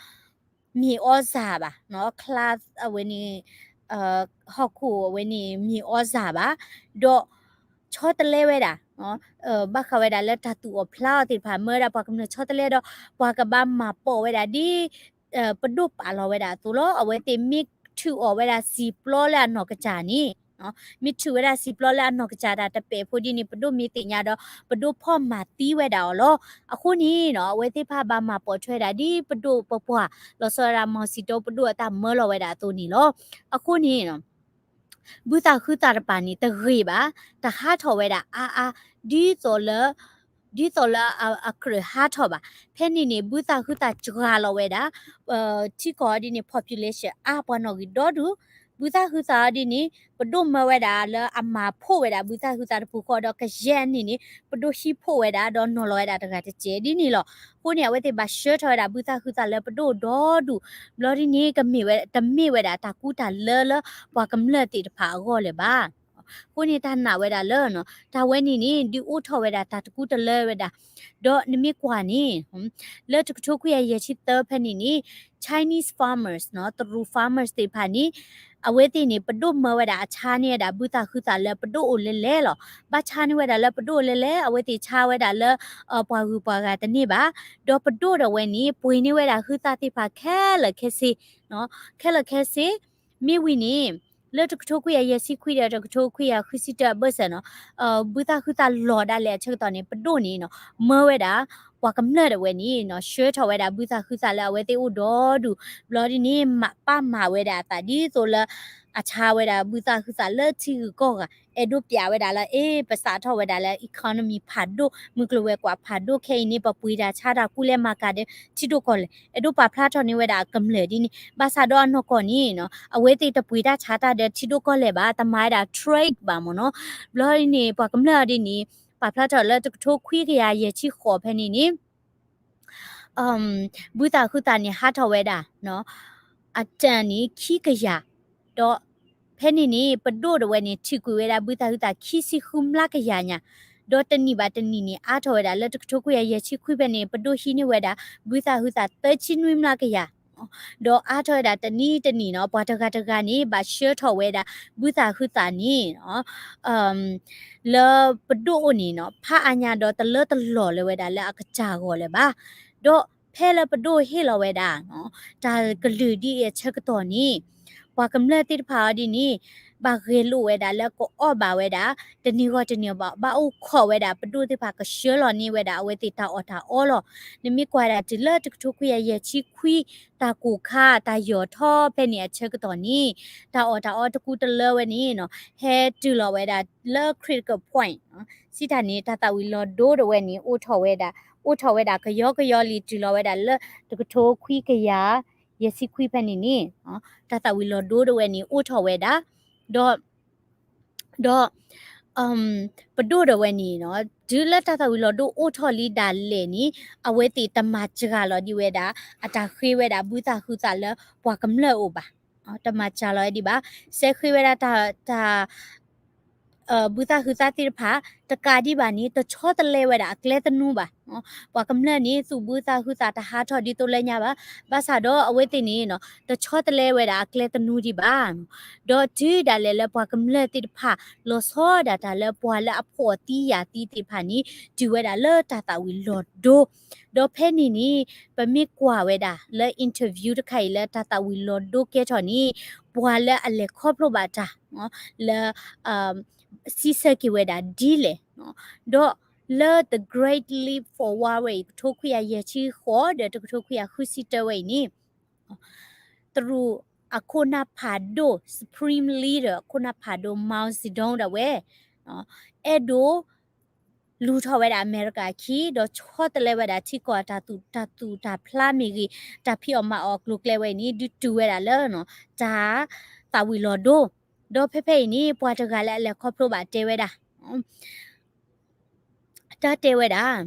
မ့ၤအီစၢ်ဘၣ်, ချါအဝဲန့ၣ် ဟီၣ်ခိၣ်အဝဲန့ၣ် မ့ၤအီစၢ်ဘၣ်, ဒီးဆီတလဲဝဲဒၣ် ဘၣ်ဃးဝဲဒၣ်လၢတၢ်သူၣ်အီၣ်ဖျါအီၣ်သ့ၣ်တဖၣ် မၢဝဲဒၣ်ပှၤကမျၢၢ်ဆီတလဲဒီး ပှၤကဘၣ်မၤပိာ်ဝဲဒၣ်ဒ် ပဒိၣ်ပာ်လီၤဝဲဒၣ်အသိးလီၤ. အဝဲသ့ၣ်မ့ၢ်ထုးအီၣ်ဝဲဒၣ်စံာ်ပျီလၢအနီၢ်ကစၢ်န့ၣ်, မ့ၢ်ထုးဝဲဒၣ်စံာ်ပျီလၢအနီၢ်ကစၢ်တၢ်တပဲာ်ဖိဒ်န့ၣ် ပဒိၣ်မ့ၢ်သ့ၣ်ညါဒီး ပဒိၣ်ဖီၣ်မၤသံဝဲဒၣ်အီၤလီၤ. အဃိန့ၣ်နီၤ အဝဲသ့ၣ်တဖၣ်ဘၣ်မၤပိာ်ထွဲဒၣ်ဒ်ပဒိၣ်ပပှၢ် လီၤဆီဒၣ်တၢ် မီၤစံၤတီ ပဒိၣ်အတၢ်မၢလီၤဝဲဒၣ်အသိးန့ၣ်လီၤ. အဃိန့ၣ် ဘုသၣ်ဃုသၣ်တပၤန့ၣ် တဂ့ၤဘၣ်, တဟးထီၣ်ဝဲဒၣ်အါအါ ဒ်သိးလၢ ဒ်သိးလၢအကြၢးဟးထီၣ်ဘၣ်. ဖဲန့ၣ်န့ၣ် ဘုသၣ်ဃုသၣ်စှၤလီၤဝဲဒၣ် ထံကီၢ်ဒ်န့ၣ် population အါ ပှၤနီၣ်ဂံၢ်ဒီဒူၣ်, ဘုသၣ်ဃုသၣ်အီၤဒ်န့ၣ် ပဒိၣ်မၢဝဲဒၣ်လၢအမၤဖှိၣ်ဝဲဒၣ်ဘုသၣ်ဃုသၣ်တပူၤဃီဒီး ကယဲၢ်န့ၣ်န့ၣ် ပဒိၣ်ဟံးဖှိၣ်ဝဲဒၣ်ဒီးနီၤလီၤဝဲဒၣ်တဂၤတစဲးဒ်န့ၣ်လီၤ. အဃိန့ၣ် အဝဲသ့ၣ်ဘၣ်ဆှၢထီၣ်ဝဲဒၣ်ဘုသၣ်ဃုသၣ်လၢပဒိၣ်ဒီဒူၣ်, ဘျီဒ်န့ၣ် ကမ့ၢ်ဝဲတမ့ၢ်ဝဲဒၣ်တၢ်ကူတၢ်လၢလၢပှၤကမျၢၢ်သ့ၣ်တဖၣ်အဂီၢ်လၢၤဘၣ်. အဃိန့ၣ် တၢ်နာ်ဝဲဒၣ်လၢ တၢ်ဝဲန့ၣ်န့ၣ် ဒုးအိၣ်ထီၣ်ဝဲဒၣ်တၢ်တကူတလၢဝဲဒၣ်, ဒီးနမ့ၢ်ကွၢ်န့ၣ် လၢတကထိခွံကယၤယဲၢ်ဆံသၢဖဲန့ၣ်န့ၣ် Chinese farmers နီၤ တရူး farmers သ့ၣ်တဖၣ်န့ၣ် အဝဲသ့ၣ်န့ၣ် ပဒိၣ်မၢဝဲဒၣ်အဆါန့ၢ်ဝဲဒၣ်ဘုသၣ်ဃုသၣ်လၢပဒိၣ်အိၣ်လဲလဲလီၤ. ဘၣ်ဆါန့ၢ်ဝဲဒၣ်လၢပဒိၣ်လဲလဲ အဝဲသ့ၣ်ဆါဝဲဒၣ်လၢ ပှၤဂုၤပှၤဂၤတန့ၢ်ဘၣ်. ဒီးပဒိၣ်ဒၣ်ဝဲန့ၣ် ပှ့ၤန့ၢ်ဝဲဒၣ်ဟုသၣ်သ့ၣ်တဖၣ်ခဲလၢာ်ခဲဆ့, ခဲလၢာ်ခဲဆ့, မ့ၢ်ဝံၤန့ၣ် လၢတကထိခွံကယၤယဲၢ်ဆံခွံဒီးတကထိခွံကယၤဃုဆံတၢအဘၢၣ်စၢၤနီၤ ဘုသၣ်ဟုသၣ်လီၤဒၣ်လဲာ်အဆၢကတီၢ်န့ၣ် ပဒိၣ်န့ၣ်နီၤ မၢဝဲဒၣ် ပှၤကမျၢၢ်ဒၣ်ဝဲန့ၣ်နီၤ ဆှၢထီၣ်ဝဲဒၣ်ဘုသၣ်ဟုသၣ်လၢအဝဲသ့ၣ်အိၣ်ဒီဒူၣ်, ဘျီဒ်န့ၣ် ပာ်မၤဝဲဒၣ်အသးဒ်သိးလၢ အဆါဝဲဒၣ်ဘုသၣ်ဟုသၣ်လၢထံဂုၤကီၢ်ဂၤ အဲၣ်ဒိးပျးဝဲဒၣ်လၢ အ့ ပစးထီၣ်ဝဲဒၣ်လၢ economy ဖးဒိၣ် မုၢ်ကျိၤဝဲၤကွာ်ဖးဒိၣ်ခဲအံၤန့ၣ် ပပှ့ၤတၢ်ဆါတၢ်ကူလဲၤမၤကၤဒီးထံဒိၣ်ကီၢ်လဲၢ် အဲၣ်ဒိးပာ်ဖျါထီၣ်န့ၢ်ဝဲဒၣ်အကမျၢၢ်ဒ်န့ၣ် ဘၣ်ဆၣ်ဒီးအနီၢ်ကီၢ်န့ၣ်နီၤ အဝဲသ့ၣ်တပှ့ၤတၢ်ဆါတၢ်ဒီးထံဒိၣ်ကီၢ်လဲၢ်ဘၣ် တမၤဝဲဒၣ် trade ဘၣ်မ့ၢ်နီၤ, ဘျီဒ်န့ၣ် ပှၤကမျၢၢ်ဒ်န့ၣ် ပာ်ဖျါထီၣ်လၢတကထိခွံကယၤယဲၢ်ဆံဃိးဖဲန့ၣ်န့ၣ် ဘုသၣ်ဟုသၣ်န့ၣ် ဟးထီၣ်ဝဲဒၣ် အတၢၢ်န့ၣ် ခံကယၤ, ဒီးဖဲန့ၣ်န့ၣ် ပဒိၣ်ဒၣ်ဝဲန့ၣ် ထုးကွံာ်ဝဲဒၣ်ဘုသၣ်ဟုသၣ်ခံဆံဃုမျးကယၤညါ, ဒီးတနံၣ်ဘၣ်တနံၣ်န့ၣ် အါထီၣ်ဝဲဒၣ်လၢတကထိခွံကယၤယဲၢ်ဆံခွံဖဲန့ၣ် ပဒိၣ်ဟံးန့ၢ်ဝဲဒၣ် ဘုသၣ်ဟုသၣ်သၢဆံနွံမျးကယၤ ဒီးအါထီၣ်ဝဲဒၣ်တနံၣ်တနံၣ်နီၤ ပှၤတဂၤတဂၤန့ၣ် ဘၣ်ဆှၢထီၣ်ဝဲဒၣ် ဘုသၣ်ဟုသၣ်န့ၣ် လၢပဒိၣ်အိၣ်န့ၣ်နီၤ ဖးအါညါဒီးတလၢတလီၢ်လၢၤဝဲဒၣ်လၢအကစၢ်ဂီၢ်လၢၤဘၣ်. ဒီးဖဲလၢပဒိၣ်ဟ့ၣ်လီၤဝဲဒၣ် တၢ်ကလုၢ်ဒ်အံၤအဆၢကတီၢ်န့ၣ် ပှၤကမျၢၢ်သ့ၣ်တဖၣ်အီၤဒ်န့ၣ် ဘၣ်ဂဲၤလိာ်ဝဲဒၣ်လၢကအီၣ်ဘၣ်ဝဲဒၣ် တနံၤဂီၢ်တနံၤဘၣ် ဘၣ်အိၣ်ခိးဝဲဒၣ်ပဒိၣ်သ့ၣ်တဖၣ်ကဆှၢလီၤန့ၢ်ဝဲဒၣ်အဝဲသ့ၣ်တၢ်အီၣ်တၢ်အီလီၤ. နမ့ၢ်ကွၢ်ဒၣ်တုၤလၢတကထိခွံကယၤယဲၢ်ဆံခွံ တၢ်ကိၢ်ခါတၢ်ယီၢ်ထီဖဲန့ၣ်အဆၢကတီၢ်န့ၣ် တၢ်အီၣ်တၢ်အီတကူတလၢဝဲန့ၣ်နီၤ ဟဲတုၤလီၤဝဲဒၣ်လၢ critical point စံးတၢ်န့ၣ် တၢ်သၣ်ဝံၤလီၤဒိဒၣ်ဝဲန့ၣ် အိၣ်ထီၣ်ဝဲဒၣ် အိၣ်ထီၣ်ဝဲဒၣ်ကယီကယီလံ တုၤလီၤဝဲဒၣ်လၢတကထိခွံကယၤယဲၢ်ဆံခွံဖဲန့ၣ်န့ၣ် တၢ်သၣ်ဝံၤလီၤဒိဒၣ်ဝဲန့ၣ် အိၣ်ထီၣ်ဝဲဒၣ် ဒီး ဒီး ပဒိၣ်ဒၣ်ဝဲန့ၣ်နီၤ တုၤလၢတၢ်သၣ်ဝံၤလီၤဒိအိၣ်ထီၣ်လံဒၣ်လဲာ်န့ၣ် အဝဲသ့ၣ်တမၤစှၤလီၤဒံးဝဲဒၣ် အတၢ်ဃ့ဝဲဒၣ်ဘုသၣ်ဟုသၣ်လၢပှၤကမျၢၢ်အအိၣ်ဘၣ်. တမၤစှၤလီၤဒံးဘၣ်. စဲးဃ့ဝဲဒၣ်တၢ် တၢ် ဘုသၣ်ဟုသၣ်သ့ၣ်တဖၣ် တကးဒံးဘၣ်န့ၣ် တဆီတလဲဝဲဒၣ်အကျဲသနူဘၣ်. ပှၤကမျၢၢ်န့ၣ် သူၣ်ဘုသးဟုသးတဟးထီၣ်ဒ်သိးလၢညါဘၣ်. ဘၣ်ဆၣ်ဒီးအဝဲသ့ၣ်န့ၣ် တဆီတလဲဝဲဒၣ်အကျဲသနူဒံးဘၣ်. ဒီးတုၤဒၣ်လဲာ်လၢပှၤကမျၢၢ်သ့ၣ်တဖၣ် လီၤဆီဒၣ်တၢ်လၢပှၤလၢအဖှီၣ်သံယာ်သံသ့ၣ်တဖၣ်န့ၣ် တုၤဝဲဒၣ်လၢတၢ်သၣ်ဝံၤလီၤဒိ ဒီးဖဲန့ၣ်န့ၣ် ပမ့ၢ်ကွၢ်ဝဲဒၣ်လၢ interview တခါအံၤလၢတၢ်သၣ်ဝံၤလီၤဒိကဲထီၣ်န့ၣ် ပှၤလၢအလဲၤခီဖျိဘၣ်တၢ် လၢ စံးဆၢက့ၤဝဲဒၣ်ဒ်လဲၣ်. ဒီးလၢ The Great Leap Forward ဝဲအံၤ တကထိခွံကယၤယဲၢ်ဆံဃိး ဒီးတကထိခွံကယၤဃုဆံတၢဝဲအံၤန့ၣ် တရူးအခိၣ်နၢ်ဖးဒိၣ် Supreme Leader အခိၣ်နၢ်ဖးဒိၣ် Mao Zedong ဒၣ်ဝဲ အဲၣ်ဒိး လူၤထီၣ်ဝဲဒၣ်အမဲရကၤအခံ ဒီးဆီတလဲဝဲဒၣ်ထံကီၢ်တၢ်သူၣ် တၢ်သူၣ်တၢ်ဖျါမ့ၢ်ဂ့ၤ တၢ်ဖံးအီၣ်မၤအီၣ်အကျိၤအကျဲဝဲအံၤန့ၣ် ဒုးတုၤဝဲဒၣ်လၢ တၢ်သၣ်ဝံၤလီၤဒိ ဒီးဖဲဖဲအံၤန့ၣ် ပှၤတဂၤလၢအလဲၤခီဖျိဘၣ်တဲဝဲဒၣ် တၢ်တဲဝဲဒၣ်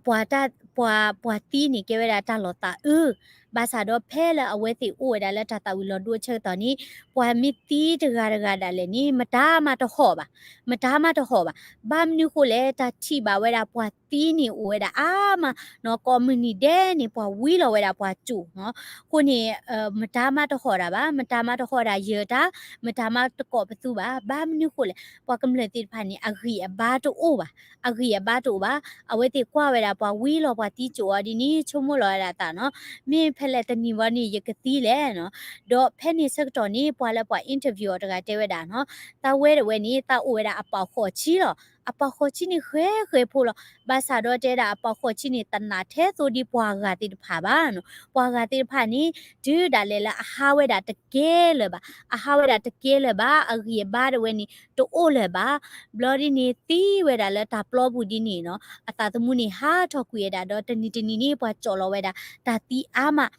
ပှၤ ပှၤ ပှၤသံန့ၣ်ကဲဝဲဒၣ်တၢ်လီၤသးအုး, ဘၣ်ဆၣ်ဒီးဖဲလၢအဝဲသ့ၣ်အိၣ်ဝဲဒၣ်လၢတၢ်သၣ်ဝံၤလီၤဒိအဆၢကတီၢ်န့ၣ် ပှၤမ့ၢ်သံတဂၤတဂၤဒၣ်လဲာ်န့ၣ် မတၤမးတဟီၣ်ဘၣ်, မတၤမးတဟီၣ်ဘၣ်. ဘၣ်မနုၤဃိလဲၣ် တၢ်ထံၣ်ဘၣ်ဝဲဒၣ်ပှၤသံန့ၣ်အိၣ်ဝဲဒၣ်အါမးနီၤ, ကိးမုၢ်နံၤဒဲးန့ၣ် ပှၤဝံလီၤဝဲဒၣ်ပှၤကၠိၣ်နီၤ. အဃိန့ၣ် မတၤမးတဟီၣ်တၢ်ဘၣ်, မတၤမးတဟီၣ်တၢ်ယၢၤတၢ်, မတၤမးတကိးပသူဘၣ်. ဘၣ်မနုၤဃိလဲၣ် ပှၤကမျၢၢ်သ့ၣ်တဖၣ်န့ၣ် အဂံၢ်အဘါတအိၣ်ဘၣ်, အဂံၢ်အဘါတအိၣ်ဘၣ်. အဝဲသ့ၣ်ကွၢ်ဝဲဒၣ်ပှၤဝံလီၤပှၤသံကၠိၣ်အီၤဒ်န့ၣ် ဆိကမိၣ်လီၤဝဲဒၣ်အသးနီၤ, မ့ၢ်ဖဲလဲၣ်တနံၤဝဲန့ၣ် ယကသံလဲၣ်နီၤ. ဒီးဖဲန့ၣ်ဆၢကတီၢ်န့ၣ် ပှၤလၢပှၤ interview အီၤတဂၤတဲဝဲဒၣ်နီၤ, သးဝဲဒၣ်ဝဲန့ၣ် သးအိၣ်ဝဲဒၣ်အပာ်ဃုာ်ဆံလီၤ. အပာ်ဃုာ်ဆံန့ၣ်ဃဲဃဲဖိလီၤ. ဘၣ်ဆၣ်ဒီးတဲဒၣ်အပာ်ဃုာ်ဆံန့ၣ် တနာ်ထဲသိးဒ်ပှၤဂၤသ့ၣ်တဖၣ်ဘၣ်နီၤ. ပှၤဂၤသ့ၣ်တဖၣ်န့ၣ် တုၤဒၣ်လဲာ်လၢအဟးဝဲဒၣ်တကဲလၢၤဘၣ်, အဟးဝဲဒၣ်တကဲလၢၤဘၣ်, အဂံၢ်အဘါတဝဲန့ၣ် တအိၣ်လၢၤဘၣ်. ဘျီဒ်န့ၣ် သံဝဲဒၣ်လၢတၢ်ပျီပူၤဒ်န့ၣ်နီၤ, အသးသမူန့ၣ်ဟးထီၣ်ကွံာ်ဝဲဒၣ် ဒီးတနံၤတနံၤန့ၣ် ပှၤကၠီၣ်လီၤဝဲဒၣ်တၢ်သံအါမး,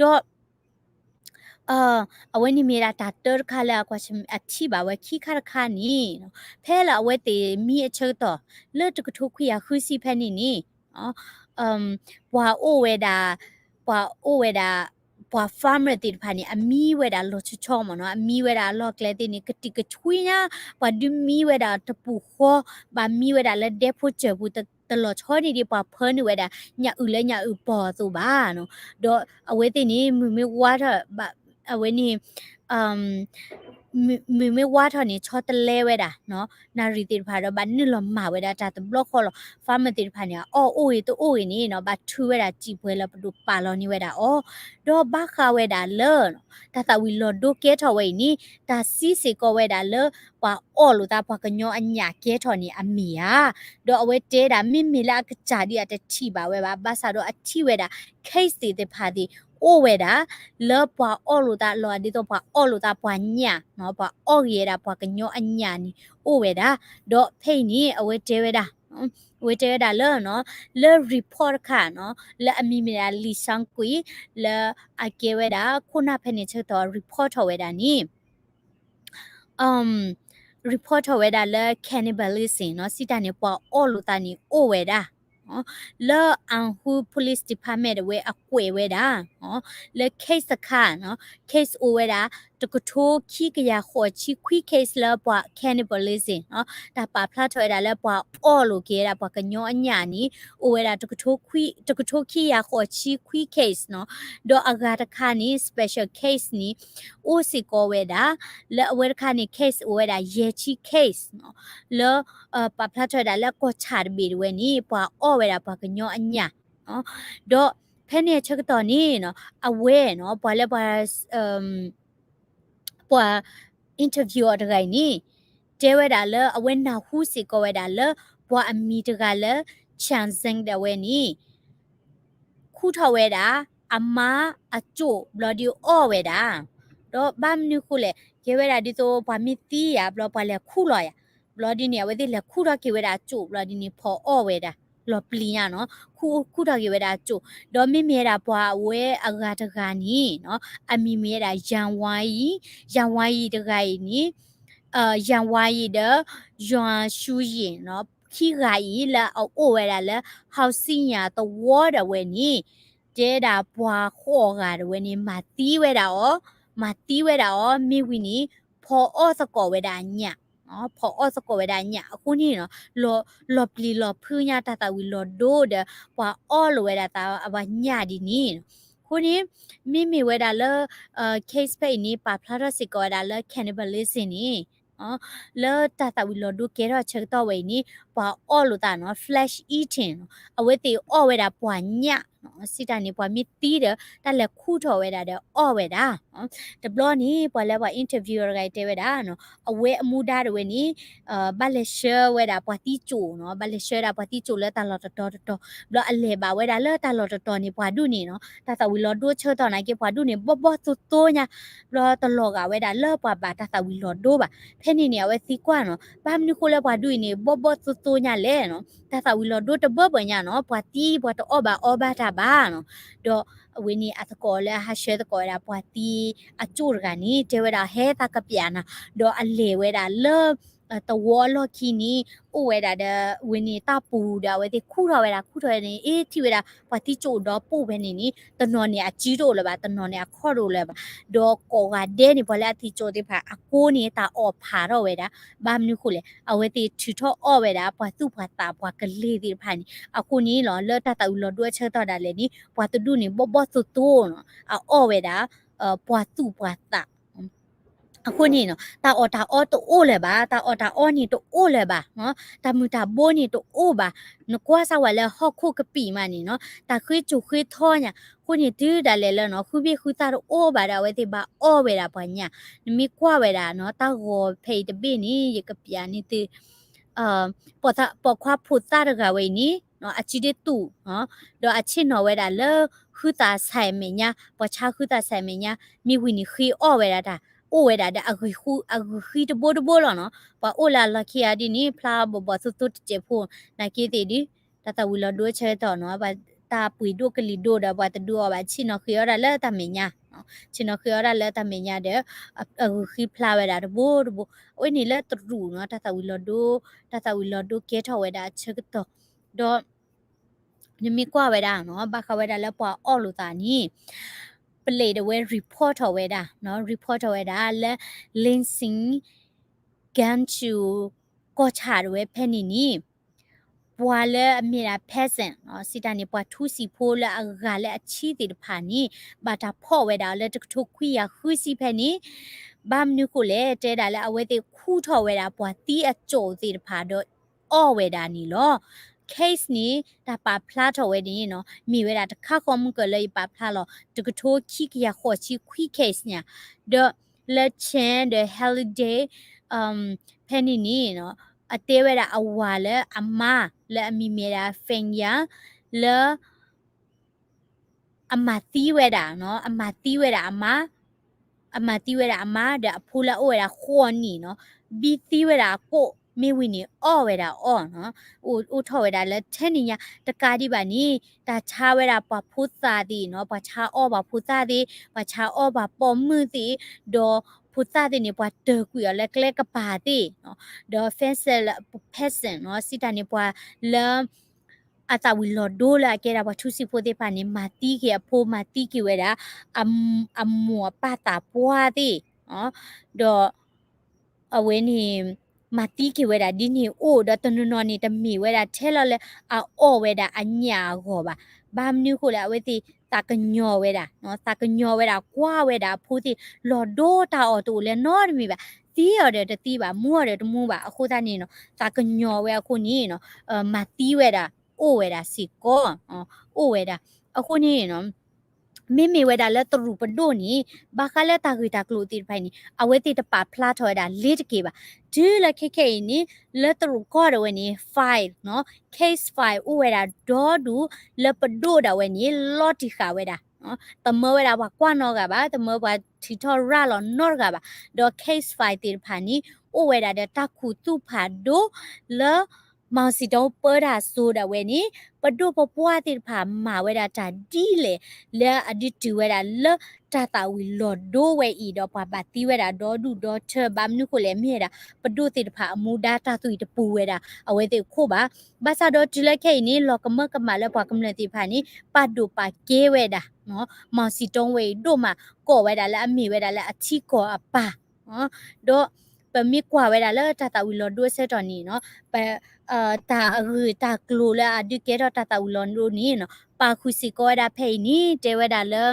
ဒီး အဝဲန့ၣ်မ့ၢ်ဒၣ်တၢ်တၢတခါလၢအကွၢ်ဆၢၣ်မဲာ်အထံၣ်ဘၣ်ဝဲ. ခံခါတခါန့ၣ် ဖဲလၢအဝဲသ့ၣ်မံအဆၢကတီၢ် လၢတကထိခွံကယၤဃုဆံဖဲန့ၣ်န့ၣ် ပှၤအိၣ်ဝဲဒၣ် ပှၤအိၣ်ဝဲဒၣ် ပှၤ farmer သ့ၣ်တဖၣ်န့ၣ် အမံဝဲဒၣ်လီၤဆီဆီမ့ၢ်နီၤ, အမံဝဲဒၣ်အလီၢ်ကျဲသ့ၣ်န့ၣ် ကတံာ်ကဆှံညါ, ပှၤဒုးမံဝဲဒၣ်တပူၤဃီ, ဘၣ်မံဝဲဒၣ်လၢဒဲဖိစၢၤပူၤ တလီၤဆီန့ၣ်ဒ်ပှၤဖၢနုာ်ဝဲဒၣ် ညၣ်အုၣ်လၢညၣ်အုၣ်ပီၢ်အသိးဘၣ်နီၤ. ဒီးအဝဲသ့ၣ်န့ၣ် မုၢ်မ့ၢ်ဝါထီၣ် အဝဲန့ၣ် မုၢ်မ့ၢ်ဝါထီၣ်န့ၣ် ဆီတလဲဝဲဒၣ်နီၤ, နၣ်ရံၣ်သ့ၣ်တဖၣ်ဒီး ဘၣ်နုာ်လီၤမၤဝဲဒၣ်တၢ်တဘျီဃီလီၤ. farmer သ့ၣ်တဖၣ်န့ၣ် အအီၣ်အိၣ်ဂ့ၤတအိၣ်ဂ့ၤန့ၣ်နီၤ ဘၣ်ထုးဝဲဒၣ်စံာ်ပှဲၤလၢပဒိၣ်ပာ်လီၤန့ၢ်ဝဲဒၣ်အီၤ, ဒီးဘၣ်ဃးဝဲဒၣ်လၢ တၢ်သၣ်ဝံၤလီၤဒိကဲထီၣ်ဝဲအံၤန့ၣ် တၢ်စံးစ့ၢ်ကီးဝဲဒၣ်လၢ ပှၤအီၣ်လိာ်သးပှၤကညီအညၣ်ကဲထီၣ်န့ၣ်အမ့ၢ်ဧါ. ဒီးအဝဲတဲဒၣ် မ့မ့ၢ်လၢအကစၢ်ဒ်အတထံၣ်ဘၣ်ဝဲဘၣ်, ဘၣ်ဆၣ်ဒီးအထံၣ်ဝဲဒၣ် case သ့ၣ်တဖၣ်သ့ၣ် အိၣ်ဝဲဒၣ် လၢပှၤအီၣ်လိာ်သးလီၤ ဒ်သိးပှၤအီၣ်လိာ်သးပှၤညၣ်နီၤ, ပှၤအီၣ်ဂ့ၤဝဲဒၣ်ပှၤကညီအညၣ်န့ၣ် အိၣ်ဝဲဒၣ်. ဒီးဖဲအံၤန့ၣ် အဝဲတဲဝဲဒၣ် အဝဲတဲဝဲဒၣ်လၢ လၢ report တခါနီၤ လၢအမံၤမ့ၢ်ဒၣ် လံာ်စၢကွံာ် လၢအကဲဝဲဒၣ် ခိၣ်နၢ်ဖဲန့ၣ်ဆၢကတီၢ် report ထီၣ်ဝဲဒၣ်န့ၣ် report ထီၣ်ဝဲဒၣ်လၢ cannibalism နီၤ, စံးတၢ်န့ၣ် ပှၤအီၣ်လိာ်သးန့ၣ်အိၣ်ဝဲဒၣ် လၢ An Hu Police Department တဝဲအကွဲးဝဲဒၣ် လၢ case တခါနီၤ, case အိၣ်ဝဲဒၣ် တကထိခံကယၤဃိးဆံခွံ case လၢပှၤ cannibalism နီၤ, တၢ်ပာ်ဖျါထီၣ်ဝဲဒၣ်လၢပှၤအီၣ်လိာ်က့ၤဝဲဒၣ်ပှၤကညီအညၣ်န့ၣ် အိၣ်ဝဲဒၣ် တကထိခံကယၤဃိးဆံခွံ case နီၤ, ဒီးအဂၤတခါန့ၣ် special case န့ၣ် အိၣ်စ့ၢ်ကီးဝဲဒၣ် လၢအဝဲတခါန့ၣ် case အိၣ်ဝဲဒၣ်ယဲၢ်ဆံ case နီၤ, လၢ ပာ်ဖျါထီၣ်ဝဲဒၣ်လၢကီၢ်ဆၣ်တဘ့ၣ်တဝဲန့ၣ် ပှၤအီၣ်ဝဲဒၣ်ပှၤကညီအညၣ် ဒီးဖဲန့ၣ်အဆၢကတီၢ်န့ၣ်နီၤ အဝဲနီၤ ပှၤလၢပှၤ ပှၤ interview အီၤတဂၤအံၤန့ၣ် တဲဝဲဒၣ်လၢအဝဲနၢ်ဟူစ့ၢ်ကီးဝဲဒၣ်လၢ ပှၤအမံၤတဂၤလၢ Chen Zeng ဒၣ်ဝဲန့ၣ် ခူၣ်ထီၣ်ဝဲဒၣ် အမါအကၠိၣ်ဘျီဒုးအီၣ်ဝဲဒၣ်, ဒီးဘၣ်မနုၤဃိလဲၣ် ကဲဝဲဒၣ်ဒ်သိးပှၤမ့ၢ်သံယၤ ဘျီပှၤလဲၤခူၣ်လီၤယၤ, ဘျီဒ်န့ၣ် အဝဲသ့ၣ်လဲၤခူၣ်ထီၣ်က့ၤဝဲဒၣ်အကၠိၣ်ဘျီဒ်န့ၣ် ဖီအီၣ်ဝဲဒၣ် လီၤပျံၤညါနီၤ, ခူၣ် ခူၣ်ထီၣ်က့ၤဝဲဒၣ်အကၠိၣ်, ဒီးမ့မ့ၢ်ဝဲဒၣ်ပှၤအဝဲအဂၤတဂၤန့ၣ်နီၤ အမံၤမ့ၢ်ဝဲဒၣ် Yang Wanyi, Yang Wanyi တဂၤအံၤန့ၣ် Yang Wanyi ဒီး Yuan Shuyi နီၤ, ခံဂၤအံၤလၢအအိၣ်ဝဲဒၣ်လၢ housing ညါသဝီဒၣ်ဝဲန့ၣ် တဲဒၣ်ပှၤဃိးဂၤဒၣ်ဝဲန့ၣ် မၤသံဝဲဒၣ်အီၤ, မၤသံဝဲဒၣ်အီၤ မ့ၢ်ဝံၤန့ၣ် ဖီအီၣ်သကိးဝဲဒၣ်အညၣ် ဖီၣ်အီၣ်သကိးဝဲဒၣ်ညၣ်အဃိန့ၣ်နီၤ, လီၤပျံၤလီၤဖုးညါတၢ်သၣ်ဝံၤလီၤဒိဒီး ပှၤအီၣ်လိာ်ဝဲဒၣ်သးအဝဲညၣ်ဒ်န့ၣ်နီၤ. အဃိန့ၣ် မ့မ့ၢ်ဝဲဒၣ်လၢ case ဖဲအံၤန့ၣ် ပာ်ဖျါထီၣ်စ့ၢ်ကီးဝဲဒၣ်လၢ cannibalism န့ၣ် လၢတၢ်သၣ်ဝံၤလီၤဒိကဲထီၣ်ဆၢကတီၢ်ဝဲအံၤန့ၣ် ပှၤအီၣ်လိာ်သးနီၤ flesh eating နီၤ, အဝဲသ့ၣ်အီၣ်ဝဲဒၣ်ပှၤညၣ်နီၤ, စံးတၢ်န့ၣ် ပှၤမ့ၢ်သံဒီး တၢ်လဲၤခူၣ်ထီၣ်ဝဲဒၣ်ဒီးအီၣ်ဝဲဒၣ်. တဘျီန့ၣ် ပှၤလၢပှၤ interview တဂၤအံၤတဲဝဲဒၣ်နီၤ, အဝဲအမူဒါတဝဲန့ၣ် ဘၣ်လဲၤဆှၢဝဲဒၣ်ပှၤသံကၠိၣ်နီၤ, ဘၣ်လဲၤဆှၢဝဲဒၣ်ပှၤသံကၠိၣ်လၢတၢ်လီၢ်တတီၤတတီၤ, ဘျီအလဲၤဘၣ်ဝဲဒၣ်လၢတၢ်လီၢ်တတီၤန့ၣ် ပှၤဒူၣ်န့ၣ်နီၤ, တၢ်သၣ်ဝံၤလီၤဒိဆၢကတီၢ်နာ်က့ ပှၤဒူၣ်န့ၣ် ဘီၣ်ဘီၣ်သိသိညါ, ဘျီတလီၤဂာ်ဝဲဒၣ်လၢပှၤဘၣ်တၢ်သၣ်ဝံၤလီၤဒိဘၣ်. ဖဲန့ၣ်န့ၣ် အဝဲသံကွၢ်နီၤ, ဘၣ်မနုၤဃိလၢပှၤဒူၣ်အံၤန့ၣ် ဘီၣ်ဘီၣ်သိသိညါလဲၣ်နီၤ, တၢ်သၣ်ဝံၤလီၤဒိတဘၢဘၢညါနီၤ, ပှၤသံပှၤတအီၣ်ဘၣ်အီဘၣ်တၢ်ဘၣ်နီၤ. ဒီးအဝဲန့ၣ်အသကိးလၢအဟးဆှၢသကိးဝဲဒၣ်ပှၤသံအကၠိၣ်တဂၤန့ၣ် တဲဝဲဒၣ် ဟဲသးကပျးနၤ, ဒီးအလဲၤဝဲဒၣ်လၢ သဝီအလီၢ်ခံန့ၣ် အိၣ်ဝဲဒၣ်ဒီး ဝဲန့ၣ်တၢ်ပူၤဒီး အဝဲသ့ၣ်ခူၣ်ထီၣ်ဝဲဒၣ် ခူၣ်ထီၣ်ဝဲန့ၣ် အ့ ထံၣ်ဝဲဒၣ် ပှၤသံကၠိၣ်ဒီပိၢ်ဖဲန့ၣ်န့ၣ် တနီၤန့ၣ်အစုတအိၣ်လၢၤဘၣ်, တနီၤန့ၣ်အခီၣ်တအိၣ်လၢၤဘၣ်. ဒီးကိးဂၤဒဲးန့ၣ် ပှၤလၢအသံကၠိၣ်သ့ၣ်တဖၣ် အကိန့ၣ် တၢ်အီၣ်ဖးထီၣ်ဝဲဒၣ်, ဘၣ်မနုၤဃိလဲၣ်, အဝဲသ့ၣ်ထုးထီၣ်အီၣ်ဝဲဒၣ် ပှၤသူၣ်ပှၤသးပှၤကလ့ၤသ့ၣ်တဖၣ်န့ၣ် အဃိန့ၣ်လီၤ လၢတၢ်သၣ်ဝံၤလီၤဒိအဆၢကတီၢ်ဒၣ်လဲာ်န့ၣ် ပှၤတဒူၣ်န့ၣ် ဘီၣ်ဘီၣ်သိသိနီၤ, အအီၣ်ဝဲဒၣ် ပှၤသူၣ်ပှၤသး အဃိန့ၣ်နီၤ တၢ်အီၣ်တၢ်အီတအိၣ်လၢၤဘၣ်, တၢ်အီၣ်တၢ်အီန့ၣ်တအိၣ်လၢၤဘၣ်, တၢ်မုာ်တၢ်ဘိန့ၣ်တအိၣ်ဘၣ်, နကွၢ်စၢ်ဝဲလၢဟီၣ်ခိၣ်ကပံာ်မးန့ၣ်နီၤ တၢ်ဃ့ကၠိၣ်ဃ့ထီညါ, အဃိန့ၣ်တုၤဒၣ်လဲာ်လၢနီၤ ဃုဘ့ၣ်ဃုသၣ်တအိၣ်ဘၣ်ဒီး အဝဲသ့ၣ်ဘၣ်အီၣ်ဝဲဒၣ်ပှၤညၣ်, နမ့ၢ်ကွၢ်ဝဲဒၣ်နီၤ တၢ်ဂီၤဖဲအံၤတဘ့ၣ်န့ၣ် ယကပျးန့ၢ်သု ပိာ်ခွါဖိသၣ်တဂၤဝဲအံၤန့ၣ် အစုဒ့တူၣ်, ဒီးအဆ့ၣ်နီၤဝဲဒၣ်လၢ ဃုသးစဲးမဲာ်ညါ, ပှၤဆါဃုသးစဲးမဲာ်ညါ, မ့ၢ်ဝံၤန့ၣ်ဃ့အီၣ်ဝဲဒၣ်တၢ်, အိၣ်ဝဲဒၣ်ဒီး အဂုၤဃံတဘိတဘိလီၤနီၤ, ပှၤအိၣ်လၢအလီၢ်ခံဂၤဒ်န့ၣ် ဖျါဘီၣ်ဘီၣ်သိသိတစဲးဖိ, နာ်က့သ့ၣ်ဒုး တၢ်သၣ်ဝံၤလီၤဒိဆၢကတီၢ်နီၤ တၢ်ပှ့ၤဒိၣ်ကလံၤဒိၣ်ဒီးပှၤတဒုးအီၣ်ဘၣ် ဆ့ၣ်နီၤဃ့အီၣ်ဒၣ်လၢတၢ်မဲာ်ညါ, ဆ့ၣ်နီၤဃ့အီၣ်ဒၣ်လၢတၢ်မဲာ်ညါဒီး အဂုၤဃံဖျါဝဲဒၣ်တဘိတဘိ, အဝဲန့ၣ်လၢတရူးနီၤ တၢ်သၣ်ဝံၤလီၤဒိ, တၢ်သၣ်ဝံၤလီၤဒိကဲထီၣ်ဝဲဒၣ်အဆၢကတီၢ်, ဒီး နမ့ၢ်ကွၢ်ဝဲဒၣ်နီၤ ဘၣ်ဃးဝဲဒၣ်လၢပှၤအီၣ်လိာ်သးန့ၣ် ပလံးဒဝဲ report ထီၣ်ဝဲဒၣ်, report ထီၣ်ဝဲဒၣ်လၢ Lansing Ganchu ကီၢ်ဆၣ်ဒဝဲဖဲန့ၣ်န့ၣ် ပှၤလၢအမ့ၢ်ဒၣ် peasant စံးတၢ်န့ၣ် ပှၤထူစံာ်ဖိလၢအဂၤလၢအဆံးသ့ၣ်တဖၣ်န့ၣ် ဘၣ်တၢ်ဖီၣ်ဝဲဒၣ်လၢတကထိခွံကယၤဃုဆံဖဲန့ၣ်, ဘၣ်မနုၤဃိလဲၣ် တဲဒၣ်လၢအဝဲသ့ၣ်ခူၣ်ထီၣ်ဝဲဒၣ်ပှၤသံအကၠိၣ်သ့ၣ်တဖၣ်ဒီး အီၣ်ဝဲဒၣ်န့ၣ်လီၤ. case န့ၣ် တၢ်ပာ်ဖျါထီၣ်ဝဲန့ၣ်နီၤ မ့ၢ်ဝဲဒၣ်တခါဃီမုၢ်ကၢၢ်လၢယပာ်ဖျါလီၤ တကထိခံကယၤဃိးဆံခွံ case ညါ, ဒီးလၢ Chen ဒီး Halliday ဖဲန့ၣ်န့ၣ် အတဲဝဲဒၣ်အဝၤလၢအမါ လၢအမံၤမ့ၢ်ဒၣ် Feng Yang လၢ အမၤသံဝဲဒၣ်နီၤ, အမၤသံဝဲဒၣ်အမါ, အမၤသံဝဲဒၣ်အမါ ဒီးအဖိလၢအအိၣ်ဝဲဒၣ်ဃိးနံၣ်နီၤ, ဘံသံဝဲဒၣ်အကိၣ် မ့ၢ်ဝံၤန့ၣ်အီၣ်ဝဲဒၣ်အီၣ်နီၤ, အိၣ်ထီၣ်ဝဲဒၣ်လၢထဲန့ၣ်ညါ တကးဒံးဘၣ်န့ၣ် တၢ်ဆါဝဲဒၣ်ပှၤဖိသၣ်သ့ၣ်နီၤ, ပှၤဆါအီၣ်ပှၤဖိသၣ်သ့ၣ်, ပှၤဆါအီၣ်ပှၤပိာ်မုၣ်သ့ၣ်, ဒီးဖိသၣ်သ့ၣ်န့ၣ် ပှၤတၢၢ်ကွံာ်အီၤလၢကျဲကပၤသ့ၣ်နီၤ, ဒီး peasant နီၤ, စံးတၢ်န့ၣ် ပှၤလၢ အသးဝံၤလီၤဒိလၢအကဲဒၣ်ပှၤထူစံာ်ဖိသ့ၣ်တဖၣ်န့ၣ် မၤသံက့ၤအဖိ မၤသံက့ၤဝဲဒၣ် အမိၢ်အပၢ်သးပှၢ်သ့ၣ်, ဒီးအဝဲန့ၣ် မၤသံက့ၤဝဲဒၣ်ဒ်န့ၣ်အိၣ် ဒီးတနီၤနီၤန့ၣ် တမ့ၢ်ဝဲဒၣ်ထဲလီၤလၢအအီၣ်ဝဲဒၣ်အညၣ်အဂီၢ်ဘၣ်. ဘၣ်မနုၤဃိလဲၣ် အဝဲသ့ၣ်သးကညီၤဝဲဒၣ်, သးကညီၤဝဲဒၣ် ကွၢ်ဝဲဒၣ်အဖိသ့ၣ် လီၤဒိတၢ်အီၣ်တအိၣ်လၢနီတမံၤဘၣ်. သံအီၤဒီးတသံဘၣ်, မူအီၤဒီးတမူဘၣ်. အဃိသတးန့ၣ်နီၤ သးကညီၤဝဲအဃိန့ၣ်နီၤ မၤသံဝဲဒၣ် အိၣ်ဝဲဒၣ်စ့ၢ်ကီး, အိၣ်ဝဲဒၣ်. အဃိန့ၣ်နီၤ မ့မ့ၢ်ဝဲဒၣ်လၢတရူးပဒိၣ်န့ၣ် ဘၣ်ဃးလၢတၢ်ဂ့ၢ်တၢ်ကျိၤသ့ၣ်တဖၣ်အံၤန့ၣ် အဝဲသ့ၣ်တပာ်ဖျါထီၣ်ဝဲဒၣ်လ့ၤတက့ၢ်ဘၣ်. တုၤလၢခဲခဲအံၤန့ၣ် လၢတရူးကီၢ်ဒၣ်ဝဲန့ၣ် file နီၤ case file အိၣ်ဝဲဒၣ်ဒီဒူၣ် လၢပဒိၣ်ဒၣ်ဝဲန့ၣ် လီၤတံၢ်ဃာ်ဝဲဒၣ် တမၢဝဲဒၣ်ပှၤကွၢ်နီတဂၤဘၣ်, တမၢပှၤထုးထီၣ်ရၤလီၤနီတဂၤဘၣ်. ဒီး case file သ့ၣ်တဖၣ်န့ၣ် အိၣ်ဝဲဒၣ်ဒီးတၢ်ခူၣ်သူၣ်ဖးဒိၣ်လၢ မီၤစံးတီပၢတၢ်စိဒၣ်ဝဲန့ၣ် ပဒိၣ်ပပှၢ်သ့ၣ်တဖၣ်မၤဝဲဒၣ်တၢ်ဒ်လဲၣ် လၢအဒုးတုၤဝဲဒၣ်လၢတၢ်သးဝံၤလီၤဒိဝဲအံၤဒီး ပှၤဘၣ်သံဝဲဒၣ်ဒီဒူၣ်ဒီထၢ ဘၣ်မနုၤဃိလဲၣ် မ့ၢ်ဝဲဒၣ် ပဒိၣ်သ့ၣ်တဖၣ်အမူဒါတၢ်သွံၣ်တပူၤဝဲဒၣ် အဝဲသ့ၣ်အခိၣ်ဘၣ်. ဘၣ်ဆၣ်ဒီးတုၤလၢခဲအံၤန့ၣ် လီၤကမၢကမၣ်လၢပှၤကမျၢၢ်သ့ၣ်တဖၣ်န့ၣ် ပာ်ဒိၣ်ပာ်ကဲဝဲဒၣ် မီၤစံးတီဝဲအံၤဒိၣ်မး ကိးဝဲဒၣ်လၢအမ့ၢ်ဝဲဒၣ်လၢအထံကီၢ်အပၢ် ဒီး ပမ့ၢ်ကွၢ်ဝဲဒၣ်လၢတၢ်သၣ်ဝံၤလီၤဒိအဆၢကတီၢ်န့ၣ်နီၤ, ပ တၢ်အဂ့ၢ်တၢ်ကျိၤလၢအဒုးကဲထီၣ်တၢ်သၣ်ဝံၤလီၤဒိန့ၣ်နီၤ, ပာ်ဃုာ်စ့ၢ်ကီးဝဲဒၣ်ဖဲအံၤန့ၣ် တဲဝဲဒၣ်လၢ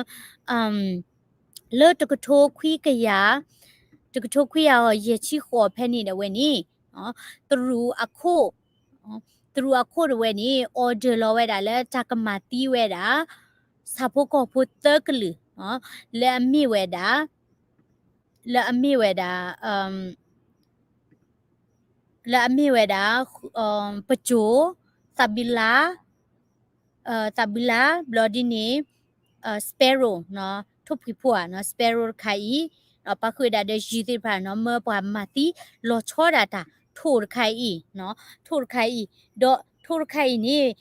လၢတကထိခွံကယၤ, တကထိခွံကယၤယဲၢ်ဆံဃိးဖဲန့ၣ်ဒၣ်ဝဲန့ၣ်, တရူးအခိၣ်, တရူးအခိၣ်ဒၣ်ဝဲန့ၣ် order လီၤဝဲဒၣ်လၢတၢ်ကမၤသံဝဲဒၣ် ဆၣ်ဖိကီၢ်ဖိသၢကလုာ်, လၢအမ့ၢ်ဝဲဒၣ်, လၢအမ့ၢ်ဝဲဒၣ် လၢအမ့ၢ်ဝဲဒၣ် ပစိၤ, သးဘံလါ, သးဘံလါ ဘျီဒ်န့ၣ် Sparrow ထိၣ်ဖှံးဖိဧါ, Sparrow တခါအံၤ, ပာ်ဃုာ်ဝဲဒၣ်ဒီးယုၢ်သ့ၣ်တဖၣ်နီၤ မၢပှၤမၤသံလီၤဆီဒၣ်တၢ် ထိၣ်တခါအံၤ, ထိၣ်တခါအံၤ, ဒီးထိၣ်တခါအံၤန့ၣ်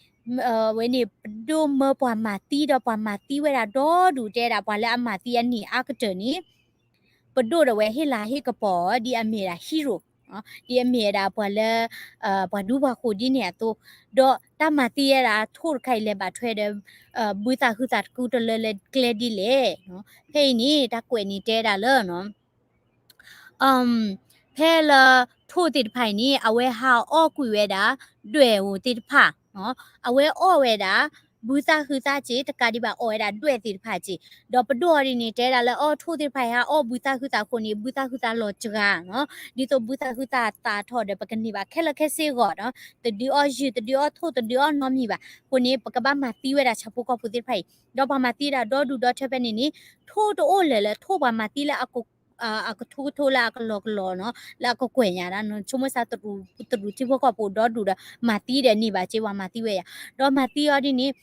ဝဲန့ၣ် ပဒိၣ်မၢပှၤမၤသံဒီးပှၤမၤသံဝဲဒၣ်ဒီဒူၣ် တဲဒၣ်ပှၤလၢအမၤသံအနံၣ်အါကတၢၢ်န့ၣ် ပဒိၣ်ဒၣ်ဝဲဟ့ၣ်လၤဟ့ၣ်ကပီၤ ဒ်အမ့ၢ်ဝဲဒၣ် hero, ဒ်အမ့ၢ်ဝဲဒၣ်ပှၤလၢ ပှၤဒူပှၤဃိၤဒ်န့ၣ်အသိး, ဒီးတၢ်မၤသံဝဲဒၣ်ထိၣ်တခါအံၤလဲၤဘၣ်ထွဲဒီး ဘုသၣ်ဟုသၣ်တကူတလၢလၢကျဲဒ်လဲၣ်. ဖဲအံၤန့ၣ် တၢ်ကွဲးန့ၣ်တဲဒၣ်လၢ ဖဲလၢထိၣ်သ့ၣ်တဖၣ်အံၤန့ၣ် အဝဲဟးအီၣ်ကွံာ်ဝဲဒၣ် ဒွဲၣ်ဧိၤသ့ၣ်တဖၣ်, အဝဲအီၣ်ဝဲဒၣ် ဘုသၣ်ဟုသၣ်က့ တကးဒံးဘၣ်အီၣ်ဝဲဒၣ်ဒွဲၣ်သ့ၣ်တဖၣ်က့, ဒီးပဒိၣ်အီၤဒ်န့ၣ် တဲဒၣ်လၢအီထိၣ်သ့ၣ်တဖၣ်အံၤဟးအီၣ်ဘုသၣ်ဟုသၣ်အဃိန့ၣ် ဘုသၣ်ဟုသၣ်လီၤစှၤနီၤ, ဒ်သိးဘုသၣ်ဟုသၣ်သၣ်ထီၣ်ဒီး ပကန့ၢ်ဘၣ်ခဲလၢာ်ခဲဆ့အဂီၢ်နီၤ, တဒုးအီၣ်ယုၢ် တဒုးအီၣ်ထိၣ် တဒုးအီၣ်နီတမံၤဘၣ်. အဃိန့ၣ် ပကဘၣ်မၤသံဝဲဒၣ်ဆၣ်ဖိကီၢ်ဖိသ့ၣ်တဖၣ်အံၤ, ဒီးပှၤမၤသံဝဲဒၣ်ဒီဒူၣ်ဒီထၢဖဲန့ၣ်န့ၣ် ထိၣ်တအိၣ်လၢၤလၢ ထိၣ်ပှၤမၤသံလၢ အကထိကထိလၢအကလီကလီနီၤ, လၢအကကွဲၢ်ညါဒၣ်နီၤ, ဆိကမိၣ်စ့ၢ် တရူးထံဖိကီၢ်ဖိဒီဒူၣ်ဒီး မၤသံဒီးန့ၢ်ဘၣ်က့ ပှၤမၤသံဝဲယါ, ဒီးမၤသံအီၤဒ်န့ၣ်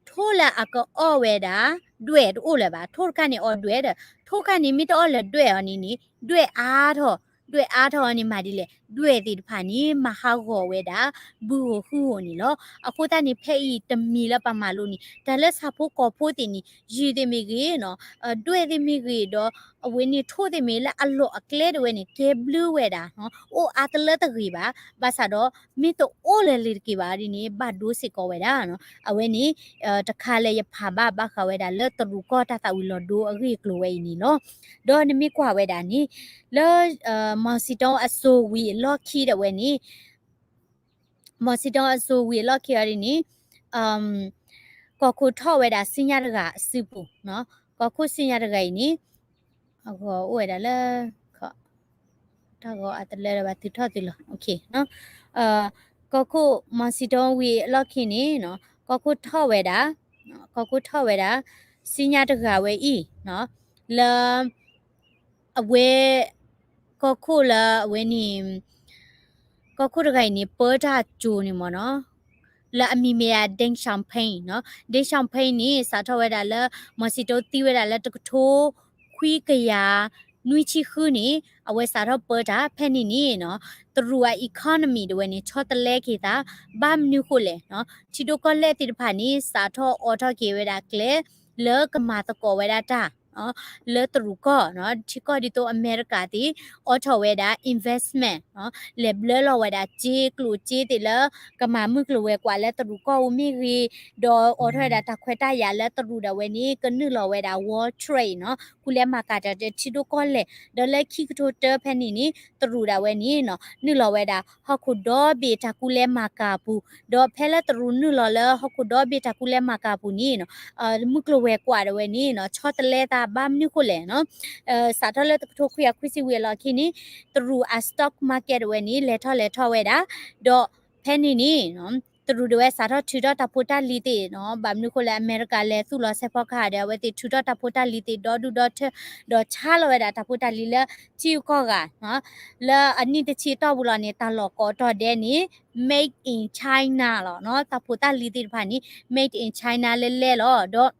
ထိၣ်လၢအကအီၣ်ဝဲဒၣ် ဒွဲၣ်တအိၣ်လၢၤဘၣ်, ထိၣ်တခါန့ၣ်အီၣ်ဒွဲၣ်ဒီး ထိၣ်တခါန့ၣ် မ့ၢ်တအီၣ်လၢၤဒွဲၣ်အီၤန့ၣ်န့ၣ် ဒွဲၣ်အါထီၣ်, ဒွဲၣ်အါထီၣ်အီၤန့ၣ်မၤဒ်လဲၣ်, ဒွဲၣ်သ့ၣ်တဖၣ်န့ၣ် မၤဟးဂီၤဝဲဒၣ် ဘုဧိၤဟုဧိၤန့ၣ်လီၤ. အဃိသတးန့ၣ် ဖဲအံၤတမံၤလၢပမၤလိန့ၣ် တၢ်လၢဆၣ်ဖိကီၢ်ဖိသ့ၣ်န့ၣ် ယုၢ်သ့ၣ်မ့ၢ်ဂ့ၤနီၤ, ဒွဲၣ်သ့ၣ်မ့ၢ်ဂ့ၤဒီး အဝဲန့ၣ်ထိၣ်သ့ၣ်မ့ၢ်လၢအလီၢ်အကျဲဒၣ်ဝဲန့ၣ် ကဲဘျုးဝဲဒၣ်, အိၣ်အါတလၢတဂ့ၤဘၣ်, ဘၣ်ဆၣ်ဒီး မ့ၢ်တအိၣ်လၢၤလံၤတက့ၢ်ဘၣ်ဒ်န့ၣ် ဘၣ်ဒိစ့ၢ်ကီးဝဲဒၣ်. အဝဲန့ၣ် တခါလၢယဖးဘၣ်ဘၣ်ဃးဝဲဒၣ်လၢတရူးကီၢ်တၢ်သၣ်ဝံၤလီၤဒိအဂ့ၢ်အကျိၤဝဲအံၤန့ၣ်လီၤ. ဒီးနမ့ၢ်ကွၢ်ဝဲဒၣ်န့ၣ် လၢ မီၤစံတီအစိၤဝံၤအလီၢ်ခံဒၣ်ဝဲန့ၣ် မီၤစံတီအစိၤဝံၤအလီၢ်ခံအီၤဒ်န့ၣ် ကီၢ်ခိၣ်ထီၣ်ဝဲဒၣ်စံညါတဂၤအစုပူၤ, ကီၢ်ခိၣ်စံညါတဂၤအံၤန့ၣ် အဂီၢ်အိၣ်ဝဲဒၣ်လၢ တၢ်ဂီၤအတလၢလၢၤဘၣ် သုထီၣ်သုလီၤ, ကီၢ်ခိၣ် မီၤစံတီဝံၤအလီၢ်ခံန့ၣ် ကီၢ်ခိၣ်ထီၣ်ဝဲဒၣ်, ကီၢ်ခိၣ်ထီၣ်ဝဲဒၣ် စံညါတဂၤဝဲအံၤ လၢ အဝဲ ကီၢ်ခိၣ်လၢအဝဲန့ၣ် ကီၢ်ခိၣ်တဂၤအံၤန့ၣ် ပၢတၢ်ကၠိန့ၣ်မ့ၢ်နီၤ, လၢအမံၤမ့ၢ်ဒၣ် Deng Xiaoping နီၤ, Deng Xiaoping န့ၣ် စးထီၣ်ဝဲဒၣ်လၢ မီၤစံတီသံဝဲဒၣ်လၢတကထိခွံကယၤနွံဆံဃုန့ၣ် အဝဲစးထီၣ်ပၢတၢ်ဖဲန့ၣ်န့ၣ်နီၤ, တရူးအ economy ဒၣ်ဝဲန့ၣ် ဆီတလဲက့ၤသး ဘၣ်မနုၤဃိလဲၣ်နီၤ, ထံဒိၣ်ကီၢ်လဲၢ်သ့ၣ်တဖၣ်န့ၣ် စးထီၣ်အိးထီၣ်က့ၤဝဲဒၣ်ကျဲ လၢကမၤသကိးဝဲဒၣ်တၢ် လၢတရူးကီၢ်နီၤ, ထံကီၢ်ဒ်သိးအမဲရကၤသ့ၣ် အိးထီၣ်ဝဲဒၣ် investment နီၤ, လဲၤဘျၢလီၤဝဲဒၣ်စ့ကျိၣ်စ့သ့ၣ်လၢ ကမၤမုၢ်ကျိၤဝဲၤကွာ်လၢတရူးကီၢ်အူမ့ၢ်ဂ့ၤ, ဒီးအိးထီၣ်ဝဲဒၣ်တၢ်ခွဲးတၢ်ယာ်လၢတရူးဒၣ်ဝဲန့ၣ် ကနုာ်လီၤဝဲဒၣ် world trade နီၤ, ကူလဲမၤကၤတၢ်ဒီးထံဒိၣ်ကီၢ်လဲၢ်, ဒီးလၢခံကထိတၢဖဲန့ၣ်န့ၣ် တရူးဒၣ်ဝဲန့ၣ်နီၤ နုာ်လီၤဝဲဒၣ် ဟီၣ်ခိၣ်ဒီဘ့ၣ်တၢ်ကူလဲမၤကၤအပူၤ, ဒီးဖဲလၢတရူးနုာ်လီၤလၢဟီၣ်ခိၣ်ဒီဘ့ၣ်တၢ်ကူလဲမၤကၤအပူၤန့ၣ်နီၤ, မုၢ်ကျိၤဝဲၤကွာ်ဒၣ်ဝဲန့ၣ်နီၤ ဆီတလဲသးဘၣ်မနုၤဃိလဲၣ်နီၤ, စးထီၣ်လၢတကထိခွံကယၤခွံဆံဝံၤအလီၢ်ခံန့ၣ် တရူးအ stock market ဒၣ်ဝဲန့ၣ် လဲၤထီၣ်လဲၤထီၣ်ဝဲဒၣ်, ဒီးဖဲန့ၣ်န့ၣ် တရူးဒၣ်ဝဲစးထီၣ်ထုးထီၣ်တၢ်ဖိတၢ်လံၤသ့ၣ်နီၤ, ဘၣ်မနုၤဃိလဲၣ် အမဲရကၤလဲၤသူၣ်လီၤစဲးဖီကဟၣ်ဒီး အဝဲသ့ၣ်ထုးထီၣ်တၢ်ဖိတၢ်လံၤသ့ၣ်ဒီဒူၣ်ဒီထၢ, ဒီးဆါလီၤဝဲဒၣ်တၢ်ဖိတၢ်လံၤလၢထံဂုၤကီၢ်ဂၤ လၢအနံၣ်တဆံအတီၢ်ပူၤလီၤန့ၣ် တၢ်လီၢ်ကိးတီၤဒဲးန့ၣ် Made in China လီၤနီၤ, တၢ်ဖိတၢ်လံၤသ့ၣ်တဖၣ်န့ၣ် Made in China လဲလဲလီၤ. ဒီး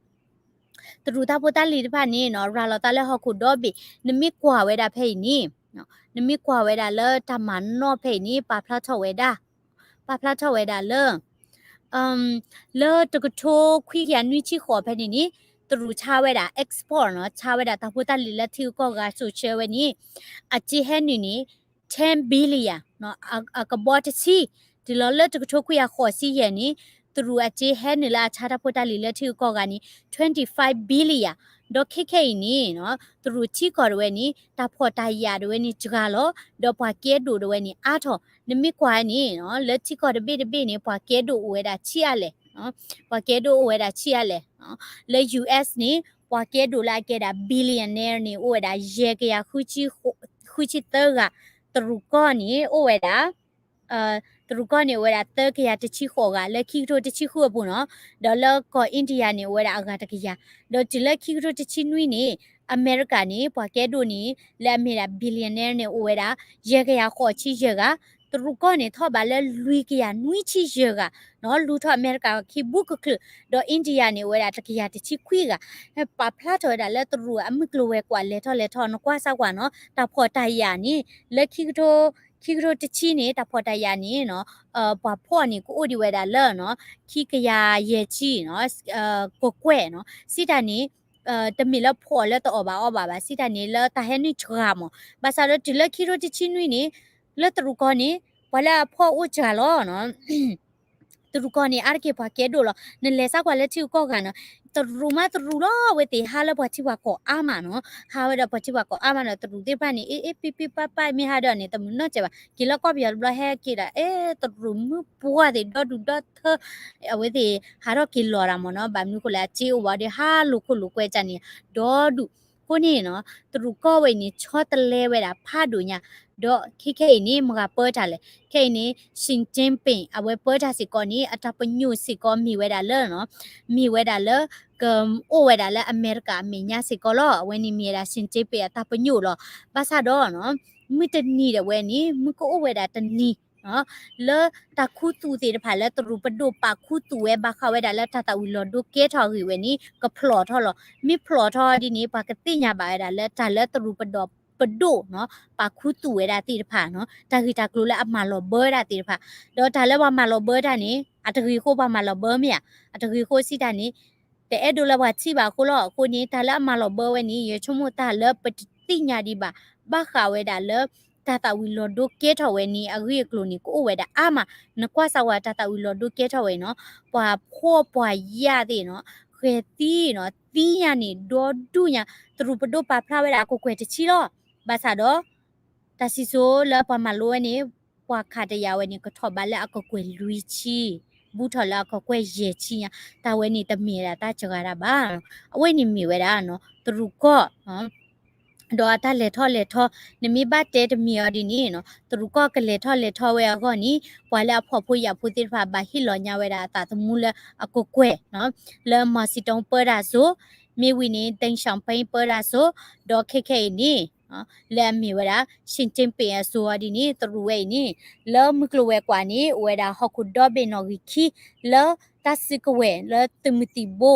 တရူးတၢ်ဖိတၢ်လံၤတဖၣ်န့ၣ်နီၤ ရၤလီၤသးလၢဟီၣ်ခိၣ်ဒီဘ့ၣ်, နမ့ၢ်ကွၢ်ဝဲဒၣ်ဖဲအံၤန့ၣ်, နမ့ၢ်ကွၢ်ဝဲဒၣ်လၢတၢ်မၤနီၣ်ဖဲအံၤန့ၣ် ပာ်ဖျါထီၣ်ဝဲဒၣ်, ပာ်ဖျါထီၣ်ဝဲဒၣ်လၢ လၢတကထိခွံကယၤနွံဆံဃိးဖဲန့ၣ်န့ၣ် တရူးဆါဝဲဒၣ် export နီၤ, ဆါဝဲဒၣ်တၢ်ဖိတၢ်လံၤလၢထံဂုၤကီၢ်ဂၤစိၤဆှၢဝဲန့ၣ် အစ့ဟဲနုာ်န့ၣ် ten billion နီၤ, အကဘီတဆံ, တုၤလီၤလၢတကထိခွံကယၤဃိးဆံယဲၢ်န့ၣ် တရူးအစ့ဟဲနုာ်လၢအဆါတၢ်ဖိတၢ်လံၤလၢထံဂုၤကီၢ်ဂၤန့ၣ် twenty five billion, ဒီးခဲခဲအံၤန့ၣ် တရူးထံကီၢ်တဝဲန့ၣ် တၢ်ဖှီၣ်တၢ်ယာ်တဝဲန့ၣ်စှၤလီၤ, ဒီးပှၤကဲဒိၣ်တဝဲန့ၣ်အါထီၣ်. နမ့ၢ်ကွၢ်န့ၣ် လၢထံကီၢ်တဘ့ၣ်တဘ့ၣ်န့ၣ် ပှၤကဲဒိၣ်အိၣ်ဝဲဒၣ်ဆံးအါလဲၣ်, ပှၤကဲဒိၣ်အိၣ်ဝဲဒၣ်ဆံးအါလဲၣ်. လၢ U S န့ၣ် ပှၤကဲဒိၣ်လၢအကဲဒၣ် billionaire န့ၣ် အိၣ်ဝဲဒၣ် ယဲၢ်ကယၤ ဃုဆံသၢဂၤ, တရူးကီၢ်န့ၣ် အိၣ်ဝဲဒၣ် တရူးကီၢ်န့ၣ် အိၣ်ဝဲဒၣ် သၢကယၤတဆံဃိးဂၤ လၢခံကထိတဆံဃုအပူၤနီၤ, ဒီးလၢကီၢ် India န့ၣ် အိၣ်ဝဲဒၣ်အဂၤတကယၤ, ဒီးတုၤလၢခံကထိတဆံနွံန့ၣ် အမဲရကၤန့ၣ် ပှၤကဲဒိၣ်န့ၣ် လၢအမ့ၢ်ဒၣ် billionaire န့ၣ် အိၣ်ဝဲဒၣ် ယဲၢ်ကယၤဃိးဆံယဲၢ်ဂၤ, တရူးကီၢ်န့ၣ် ထီၣ်ဘးလၢလွံၢ်ကယၤနွံဆံယဲၢ်ဂၤ နီၤ, လူၤထီၣ်အမဲရကၤခံဘူးကချုး, ဒီး India န့ၣ် အိၣ်ဝဲဒၣ်တကယၤတဆံခွံဂၤ, ပာ်ဖျါထီၣ်ဝဲဒၣ်လၢတရူးအမုၢ်ကျိၤဝဲၤကွာ်လဲၤထီၣ်လဲၤထီ နကွၢ်စၢ်ကွၢ်နီၤ, တၢ်ဖှီၣ်တၢ်ယာ်န့ၣ် လၢခံကထိ ခံကထိတဆံန့ၣ် တၢ်ဖှီၣ်တၢ်ယာ်န့ၣ်နီၤ, ပှၤဖှီၣ်န့ၣ် ကအိၣ်ဒံးဝဲဒၣ်လၢ ခံကယၤယဲၢ်ဆံ ကကွဲၢ်နီၤ, စံးတၢ်န့ၣ် တမ့ၢ်လၢဖှီၣ်လၢတအီၣ်ဘၣ်အီဘၣ်ဘၣ်, စံးတၢ်န့ၣ်လၢတၢ်ဟဲနုာ်စှၤမး, ဘၣ်ဆၣ်ဒီးတုၤလၢခံကထိတဆံနွံန့ၣ် လၢတရူးကီၢ်န့ၣ် ပှၤလၢအဖှီၣ်အိၣ်စှၤလီၤနီၤ တရူးကီၢ်န့ၣ် အါတက့ၢ်ပှၤကဲဒိၣ်လီၤ. နလဲၤစၢ်ကွၢ်လၢထံဂုၤကီၢ်ဂၤနီၤ, တရူးမးတရူးလီၤ, အဝဲသ့ၣ်ဟးလၢပှၤထံပှၤကီၢ်အါမးနီၤ, ဟးဝဲဒီးပှၤထံပှၤကီၢ်အါမးဒီး တရူးသ့ၣ်တဖၣ်န့ၣ် အ့ အ့ ပံပံပၢ်ပၢ် မ့ၢ်ဟးဒီးန့ၣ် တမုာ်နီတစဲးဘၣ်, က့ၤလၢကီၢ်ပယီၤတဘျီဟဲက့ၤဒီး အဲ တရူးမုၣ်ပှၢ်သ့ၣ်ဒီဒူၣ်ဒီထၢ အဝဲသ့ၣ်ဟးထီၣ်က့ၤလီၤတၢ်မးနီၤ, ဘၣ်မနုၤဃိလဲၣ် အစ့အိၣ်ဘၣ်ဒီး ဟးလိာ်ခိၣ်လိာ်ကွဲစၢ်န့ၣ် ဒီဒူၣ် အဃိန့ၣ်နီၤ တရူးကီၢ်ဝဲအံၤန့ၣ် ဆီတလဲဝဲဒၣ်ဖးဒိၣ်ညါ, ဒီးခဲခဲအံၤန့ၣ် မတၤပၢတၢ်လဲၣ်, ခဲအံၤန့ၣ် Xi Jinping အဝဲပၢတၢ်စ့ၢ်ကီးန့ၣ် အတၢ်ပညိၣ်စ့ၢ်ကီးမ့ၢ်ဝဲဒၣ်လၢ မ့ၢ်ဝဲဒၣ်လၢ ကအိၣ်ဝဲဒၣ်လၢအမဲရကၤအမဲာ်ညါစ့ၢ်ကီးလီၤ. အဝဲန့ၣ်မ့ၢ်ဝဲဒၣ် Xi Jinping အတၢ်ပညိၣ်လီၤ. ဘၣ်ဆၣ်ဒီး မုၢ်တနံၤဒၣ်ဝဲန့ၣ် မုၢ်ကအိၣ်ဝဲဒၣ်တနံၤ လၢတၢ်ခူသူၣ်သ့ၣ်တဖၣ်လၢတရူးပဒိၣ်ပာ်ခူသူၣ်ဝဲ ဘၣ်ဃးဝဲဒၣ်လၢတၢ်သၣ်ဝံၤလီၤဒိကဲထီၣ်အဂ့ၢ်ဝဲန့ၣ် ကဖျိးထီၣ်လီၤ. မ့ၢ်ဖျိးထီၣ်ဒ်န့ၣ် ပှၤကသ့ၣ်ညါဘၣ်ဝဲဒၣ်လၢတၢ်လၢတရူးပဒီၣ်ပဒိၣ်နီၤ ပာ်ခူသူၣ်ဝဲဒၣ်သ့ၣ်တဖၣ်နီၤ တၢ်ဂ့ၢ်တၢ်ကျိၤလၢအမၤလီၤဘၢဝဲဒၣ်သ့ၣ်တဖၣ်, ဒီးတၢ်လၢပှၤမၤလီၤဘၢတၢ်န့ၣ် အတဂ့ၤအဃိပှၤမၤလီၤဘၢမ့ၢ်ဧါ, အတဂ့ၤအဃိစံးတၢ်န့ၣ် တအဲၣ်ဒိးလၢပှၤထံၣ်ဘၣ်အဃိလီၤ. အဃိန့ၣ် တၢ်လၢအမၤလီၤဘၢဝဲန့ၣ် ယဆိကမိၣ်တၢ်လၢပတသ့ၣ်ညါဒံးဘၣ် ဘၣ်ဃးဝဲဒၣ်လၢ တၢ်သၣ်ဝံၤလီၤဒိကဲထီၣ်ဝဲန့ၣ် အဂ့ၢ်အကျိၤန့ၣ် ကအိၣ်ဝဲဒၣ်အါမး, နကွၢ်စၢ်ဝဲတၢ်သၣ်ဝံၤလီၤဒိကဲထီၣ်ဝဲနီၤ, ပှၤဖှီၣ်ပှၤယာ်သ့ၣ်နီၤ, ဃဲၤသံနီၤ, သံညါန့ၣ် ဒီဒူၣ်ညါ, တရူးပဒိၣ်ပာ်ဖျါဝဲဒၣ်အကကွဲၢ်တဆံလီၤ. ဘၣ်ဆၣ်ဒီး တၢ်စံၣ်စိၤလၢပှၤမၤလိဝဲန့ၣ် ပှၤခးတယာ်ဝဲန့ၣ် ကထီၣ်ဘးလၢအကကွဲၢ်လွံၢ်ဆံ, ဘူးထီၣ်လၢအကကွဲၢ်ယဲၢ်ဆံညါ, တၢ်ဝဲန့ၣ်တမ့ၢ်ဝဲဒၣ်တၢ်စှၤတၢ်ဘၣ်. အဝဲန့ၣ်မ့ၢ်ဝဲဒၣ် တရူးကီၢ် ဒီးအတၢ်လဲၤထီၣ်လဲၤထီ, နမ့ၢ်ဘၣ်တဲတမံၤအီၤဒ်န့ၣ် တရူးကီၢ်ကလဲၤထီၣ်လဲၤထီဝဲအဂီၢ်န့ၣ် ပှၤလၢအဖှီၣ်ဖိယာ်ဖိသ့ၣ်တဖၣ် ဘၣ်ဟ့ၣ်လီၤညါဝဲဒၣ်အသးသမူလၢအကကွဲၢ်, လၢ Mao Zedong ပၢတၢ်စိ, မ့ၢ်ဝံၤန့ၣ် Deng Xiaoping ပၢတၢ်စိ, ဒီးခဲခဲအံၤန့ၣ် လၢအမ့ၢ်ဝဲဒၣ် Xi Jinping အစိၤအီၤဒ်န့ၣ် တရူးဝဲအံၤန့ၣ် လၢမုၢ်ကျိၤဝဲၤကွာ်န့ၣ် အိၣ်ဝဲဒၣ်ဟီၣ်ခိၣ်ဒီဘ့ၣ်နီၣ်ဂံၢ်ခံ, လၢတၢ်စုကဝဲၤလၢသုးမုၢ်သံၣ်ဘိ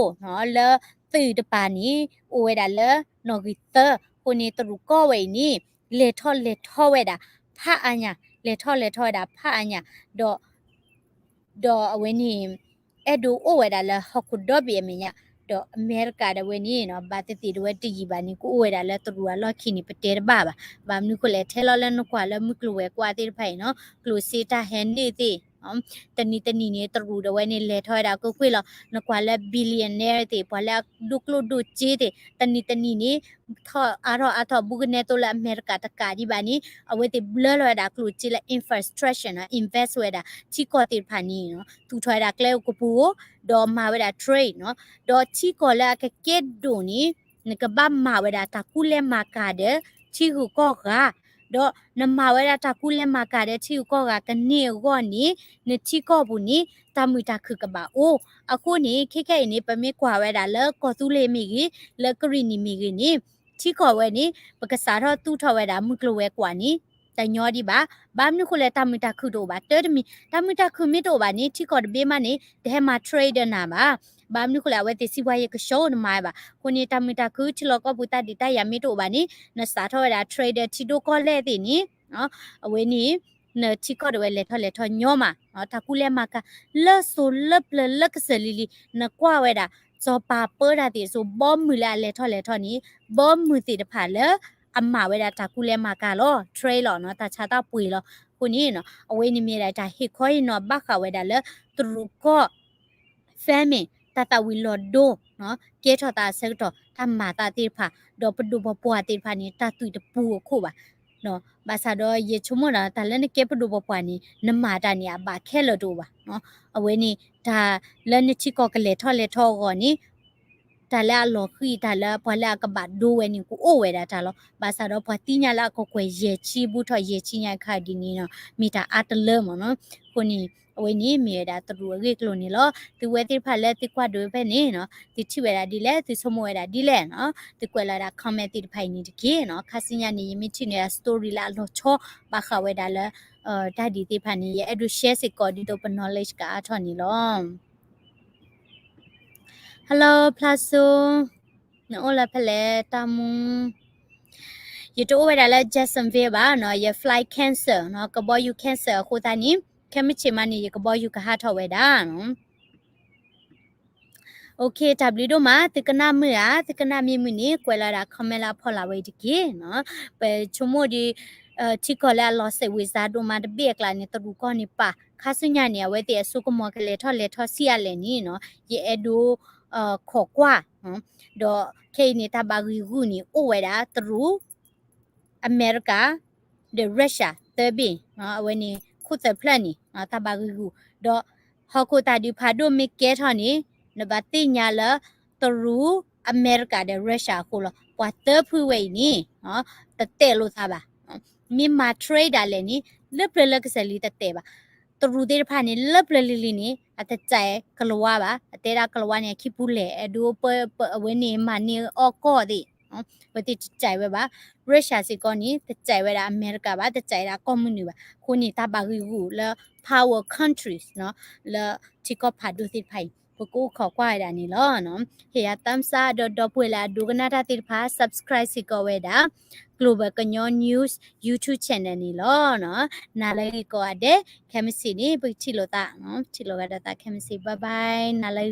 လၢသုးတပၤန့ၣ် အိၣ်ဝဲဒၣ်လၢနီၣ်ဂံၢ်သၢ, အဃိန့ၣ် တရူးကီၢ်ဝဲအံၤန့ၣ် လဲၤထီၣ်လဲၤထီဝဲဒၣ်ဖးအါညါ, လဲၤထီၣ်လဲၤထီဝဲဒၣ်ဖးအါညါ, ဒီး ဒီးအဝဲန့ၣ် အဲၣ်ဒိးအိၣ်ဝဲဒၣ်လၢဟီၣ်ခိၣ်ဒီဘ့ၣ်အမဲာ်ညါ, ဒီးအမဲရကၤဒၣ်ဝဲန့ၣ် ဘၣ်သ့ၣ်သ့ၣ်ဒၣ်ဝဲတယံာ်ဘၣ်န့ၣ် ကအိၣ်ဝဲဒၣ်လၢတရူးအလီၢ်ခံန့ၣ် ပတဲတဘၣ်ဘၣ်. ဘၣ်မနုၤဃိလဲၣ် ထဲလီၤလၢနကွၢ်လၢမုၢ်ကျိၤဝဲၤကွာ်သ့ၣ်တဖၣ်အံၤနီၤ ကျိၣ်စ့တၢ်ဟဲန့ၢ်သ့ၣ် တနံၤတနံၤန့ၣ် တရူးဒၣ်ဝဲန့ၣ် လဲၤထီၣ်ဝဲဒၣ်ကွ့ၢ်ကွ့ၢ်လီၤ. နကွၢ်လၢ billionaire သ့ၣ် ပှၤလၢအဒိၣ်ကျိၣ်ဒိၣ်စ့သ့ၣ် တနံၤတနံၤန့ၣ် ထီၣ်အါထီၣ်အါထီၣ် ဘူးကနဲသိးလၢအမဲရကၤတကးဒံးဘၣ်န့ၣ် အဝဲသ့ၣ်ဘျၢလီၤဝဲဒၣ်ကျိၣ်စ့လၢ infrastructure နီၤ invest ဝဲဒၣ် ထံကီၢ်သ့ၣ်တဖၣ်န့ၣ် သူၣ်ထီၣ်ဝဲဒၣ်ကျဲအိၣ်ကပူၤဧိၤ ဒီးမၤဝဲဒၣ် trade နီၤ ဒီးထံကီၢ်လၢအကကဲဒိၣ်န့ၣ် နကဘၣ်မၤဝဲဒၣ်တၢ်ကူလဲမၤကၤဒီး ထံဂုၤကီၢ်ဂၤ ဒီးနမၤဝဲဒၣ်တၢ်ကူလဲမၤကၤဒီးထံဂုၤကီၢ်ဂၤကန့ၢ်အဂီၢ်န့ၣ် နထံကီၢ်ပူၤန့ၣ် တၢ်မုာ်တၢ်ခုၣ်ကဘၣ်အိၣ်. အဃိန့ၣ် ခဲခဲအံၤန့ၣ် ပမ့ၢ်ကွၢ်ဝဲဒၣ်လၢကီၢ်သူလ့ၤမ့ၢ်ဂ့ၤ လၢကရံၣ်နံၣ်မ့ၢ်ဂ့ၤန့ၣ် ထံကီၢ်ဝဲန့ၣ် ပကစးထီၣ်သူၣ်ထီၣ်ဝဲဒၣ်မုၢ်ကျိၤဝဲၤကွာ်န့ၣ် တညီဒံးဘၣ်. ဘၣ်မနုၤဃိလဲၣ် တၢ်မုာ်တၢ်ခုၣ်တအိၣ်ဘၣ် တၢ်တမံၤ တၢ်မုာ်တၢ်ခုၣ်မ့ၢ်တအိၣ်ဘၣ်န့ၣ် ထံကီၢ်တဘ့ၣ်မးန့ၣ် တဟဲမၤ trade ဒီးနၤဘၣ်. ဘၣ်မနုၤဃိလဲၣ် အဝဲသ့ၣ်စံးပှၤယကဆှီတမၤဘၣ်. အဃိန့ၣ် တၢ်မုာ်တၢ်ခုၣ်ထံလီၢ်ကီၢ်ပူၤတၢ်ဒုးတၢ်ယၤမ့ၢ်တအိၣ်ဘၣ်န့ၣ် နစးထီၣ်ဝဲဒၣ် trade ဒီးထံဒိၣ်ကီၢ်လဲၢ်သ့ၣ်န့ၣ် အဝဲန့ၣ် နထံကီၢ်ဒၣ်ဝဲလဲၤထီၣ်လဲၤထီညီမး တၢ်ကူလဲမၤကၤ လၢစိၤလၢပျၢၤလၢကစၢၢ်လံၤလံၤ နကွၢ်ဝဲဒၣ် စီၤပၤပၢတၢ်သ့ၣ်အစိၤ ဘီမုၢ်လၢအလဲၤထီၣ်လဲၤထီန့ၣ် ဘီမုၢ်သ့ၣ်တဖၣ်လၢ အမၤဝဲဒၣ်တၢ်ကူလဲမၤကၤလီၤ trade လီၤနီၤ တၢ်ဆါတၢ်ပှ့ၤလီၤ. အဃိန့ၣ် အဝဲန့ၣ်မ့ၢ်ဒၣ်တၢ်ဟ့ၣ်ခီဟ့ၣ်နီၤဘၣ်ဃးဝဲဒၣ်လၢ တရူးကီၢ် famine တၢ်သၣ်ဝံၤလီၤဒိ ကဲထီၣ်သးအဆၢကတီၢ် တၢ်မၤသးသ့ၣ်တဖၣ် ဒီးပဒိၣ်ပပှၢ်သ့ၣ်တဖၣ်န့ၣ် တၢ်သွံၣ်တပူၤအခိၣ်ဘၣ်. ဘၣ်ဆၣ်ဒီးယဆိကမိၣ်ဒီး တၢ်လၢနကဲပဒိၣ်ပပှၢ်န့ၣ် နမၤတၢ်န့ၣ် အဘၣ်ခဲလၢာ်တအိၣ်ဘၣ်. အဝဲန့ၣ် တၢ်လၢနထံကီၢ်ကလဲၤထီၣ်လဲၤထီအဂီၢ်န့ၣ် တၢ်လၢအလီၤဃံၤ တၢ်လၢပှၤလၢအကဘၣ်ဒိဝဲန့ၣ် ကအိၣ်ဝဲဒၣ်တၢ်လီၤ. ဘၣ်ဆၣ်ဒီးပှၤသ့ၣ်ညါလၢအကကွဲၢ်ယဲၢ်ဆံ ဘူးထီၣ်ယဲၢ်ဆံညါအခါဒ်န့ၣ်နီၤ မ့ၢ်တၢ်အါတလၢမ့ၢ်နီၤ. အဃိန့ၣ် အဝဲန့ၣ်မ့ၢ်ဝဲဒၣ်တရူးအဂ့ၢ်အကျိၤန့ၣ်လီၤ. သုဝဲသ့ၣ်တဖၣ်လၢသုကွၢ်ဒိးဖဲန့ၣ်နီၤ သုထံၣ်ဝဲဒၣ်ဒ်လဲၣ် သုဆိကမိၣ်ဝဲဒၣ်ဒ်လဲၣ်နီၤ သုကွဲးလီၤဝဲဒၣ် comment သ့ၣ်တဖၣ်အံၤန့ၣ်တက့ၢ်နီၤ. ခါဆူညါန့ၣ် ယမ့ၢ်ထံၣ်န့ၢ်ဒၣ် story လၢအလီၤဆီ ဘၣ်ဃးဝဲဒၣ်လၢ တၢ်ဒ်သ့ၣ်တဖၣ်န့ၣ် ယအဲၣ်ဒိး share စ့ၢ်ကီး ဒ်သိးပ knowledge ကအါထီၣ်န့ၣ်လီၤ. Hello ဖျါစိ, နအိၣ်လၢဖဲလဲၣ် တၢ်မူ. ယတအိၣ်ဝဲဒၣ်လၢ Jacksonville ဘၣ်နီၤ, ယ flight cancel နီၤ, ကဘီယူၤ cancel အဃိသတးန့ၣ် ခဲမုၢ်ဆ့ၣ်မးန့ၣ် ယကဘီယူၤကဟးထီၣ်ဝဲဒၣ်နီၤ. OK တၢ်ဘျုးဒိၣ်မး, သုကနၣ်မုာ်ဧါ, သုကနၣ်မ့ၢ်မုာ်န့ၣ် ကွဲးလီၤဒၣ် comment လၢအဖီလာ်ဝဲအံၤတက့ၢ်နီၤ. ပဆိကမိၣ်ဒီး ထံကီၢ်လၢအလီၤစဲးဝ့ၤစါဒိၣ်မးတဘ့ၣ်အကျါန့ၣ် တရူးကီၢ်န့ၣ်ပာ်, ခါဆူညါန့ၣ် အဝဲသ့ၣ်အစိကမီၤကလဲၤထီၣ်လဲၤထီဆံးအါလဲၣ်န့ၣ်နီၤ, ယအဲၣ်ဒိး ခိးကွၢ်, ဒီးခဲအံၤန့ၣ် တၢ်ဘၣ်ဂံၢ်ဂူာ်န့ၣ် အိၣ်ဝဲဒၣ်တရူး အမဲရကၤ ဒီး Russia သၢဘ့ၣ်, အဝဲန့ၣ် ခိၣ်သၢဖျၢၣ်န့ၣ် တၢ်ဘၣ်ဂံၢ်ဂူာ်, ဒီးဟီၣ်ခိၣ်တၢ်ဒုးဖးဒိၣ်မ့ၢ်ကဲထီၣ်န့ၣ် နဘၣ်သ့ၣ်ညါလၢ တရူး အမဲရကၤဒီး Russia အဃိလီၤ. ပှၤသၢဖုဝဲအံၤန့ၣ် တတဲာ်လိာ်သးဘၣ်. မ့ၢ်မၤ trade ဒၣ်လဲာ်န့ၣ် လၢပျၢၤလၢကစၢၢ်လံတတဲာ်ဘၣ်. တရူးသ့ၣ်တဖၣ်န့ၣ် လၢပျၢၤလံၤလံၤန့ၣ် အတစဲးကလၤဝါဘၣ်. အတဲဒၣ်ကလၤဝါန့ၣ် အခံပူၤလဲၣ်, အဲၣ်ဒိးပ အဝဲန့ၣ်မၤန့ၢ်အီၣ်ကီၢ်သ့ၣ် အဝဲသ့ၣ်တစဲးဝဲဘၣ်. Russia စ့ၢ်ကီးန့ၣ် တစဲးဝဲဒၣ်အမဲရကၤဘၣ်, တစဲးဝဲဒၣ်ကီၢ်မုၢ်နုာ်ဘၣ်. အဃိန့ၣ် တၢ်ဘၣ်ဂံၢ်ဂူာ်လၢ power countries လၢထံကီၢ်ဖးဒိၣ်သ့ၣ်တဖၣ်အံၤ ပကအိၣ်ခိးကွၢ်ဝဲဒၣ်န့ၣ်လီၤ. ဟ့ၣ်ယၤ thumbs up ဒီး ဒီပုၢ်ဝဲၢ်လၢအဒိကနၣ်တၢ်သ့ၣ်တဖၣ် subscribe စ့ၢ်ကီးဝဲဒၣ် Global ကညီ News YouTube channel န့ၣ်လီၤ. နၤလၢဂ့ၤကိးဂၤဒဲး, ခဲမုၢ်ဆ့ၣ်န့ၣ် ပကထံၣ်လိာ်သး, ထံၣ်လိာ်ဂၤဒီးသးခဲမုၢ်ဆ့ၣ်, bye bye, နၤလၢ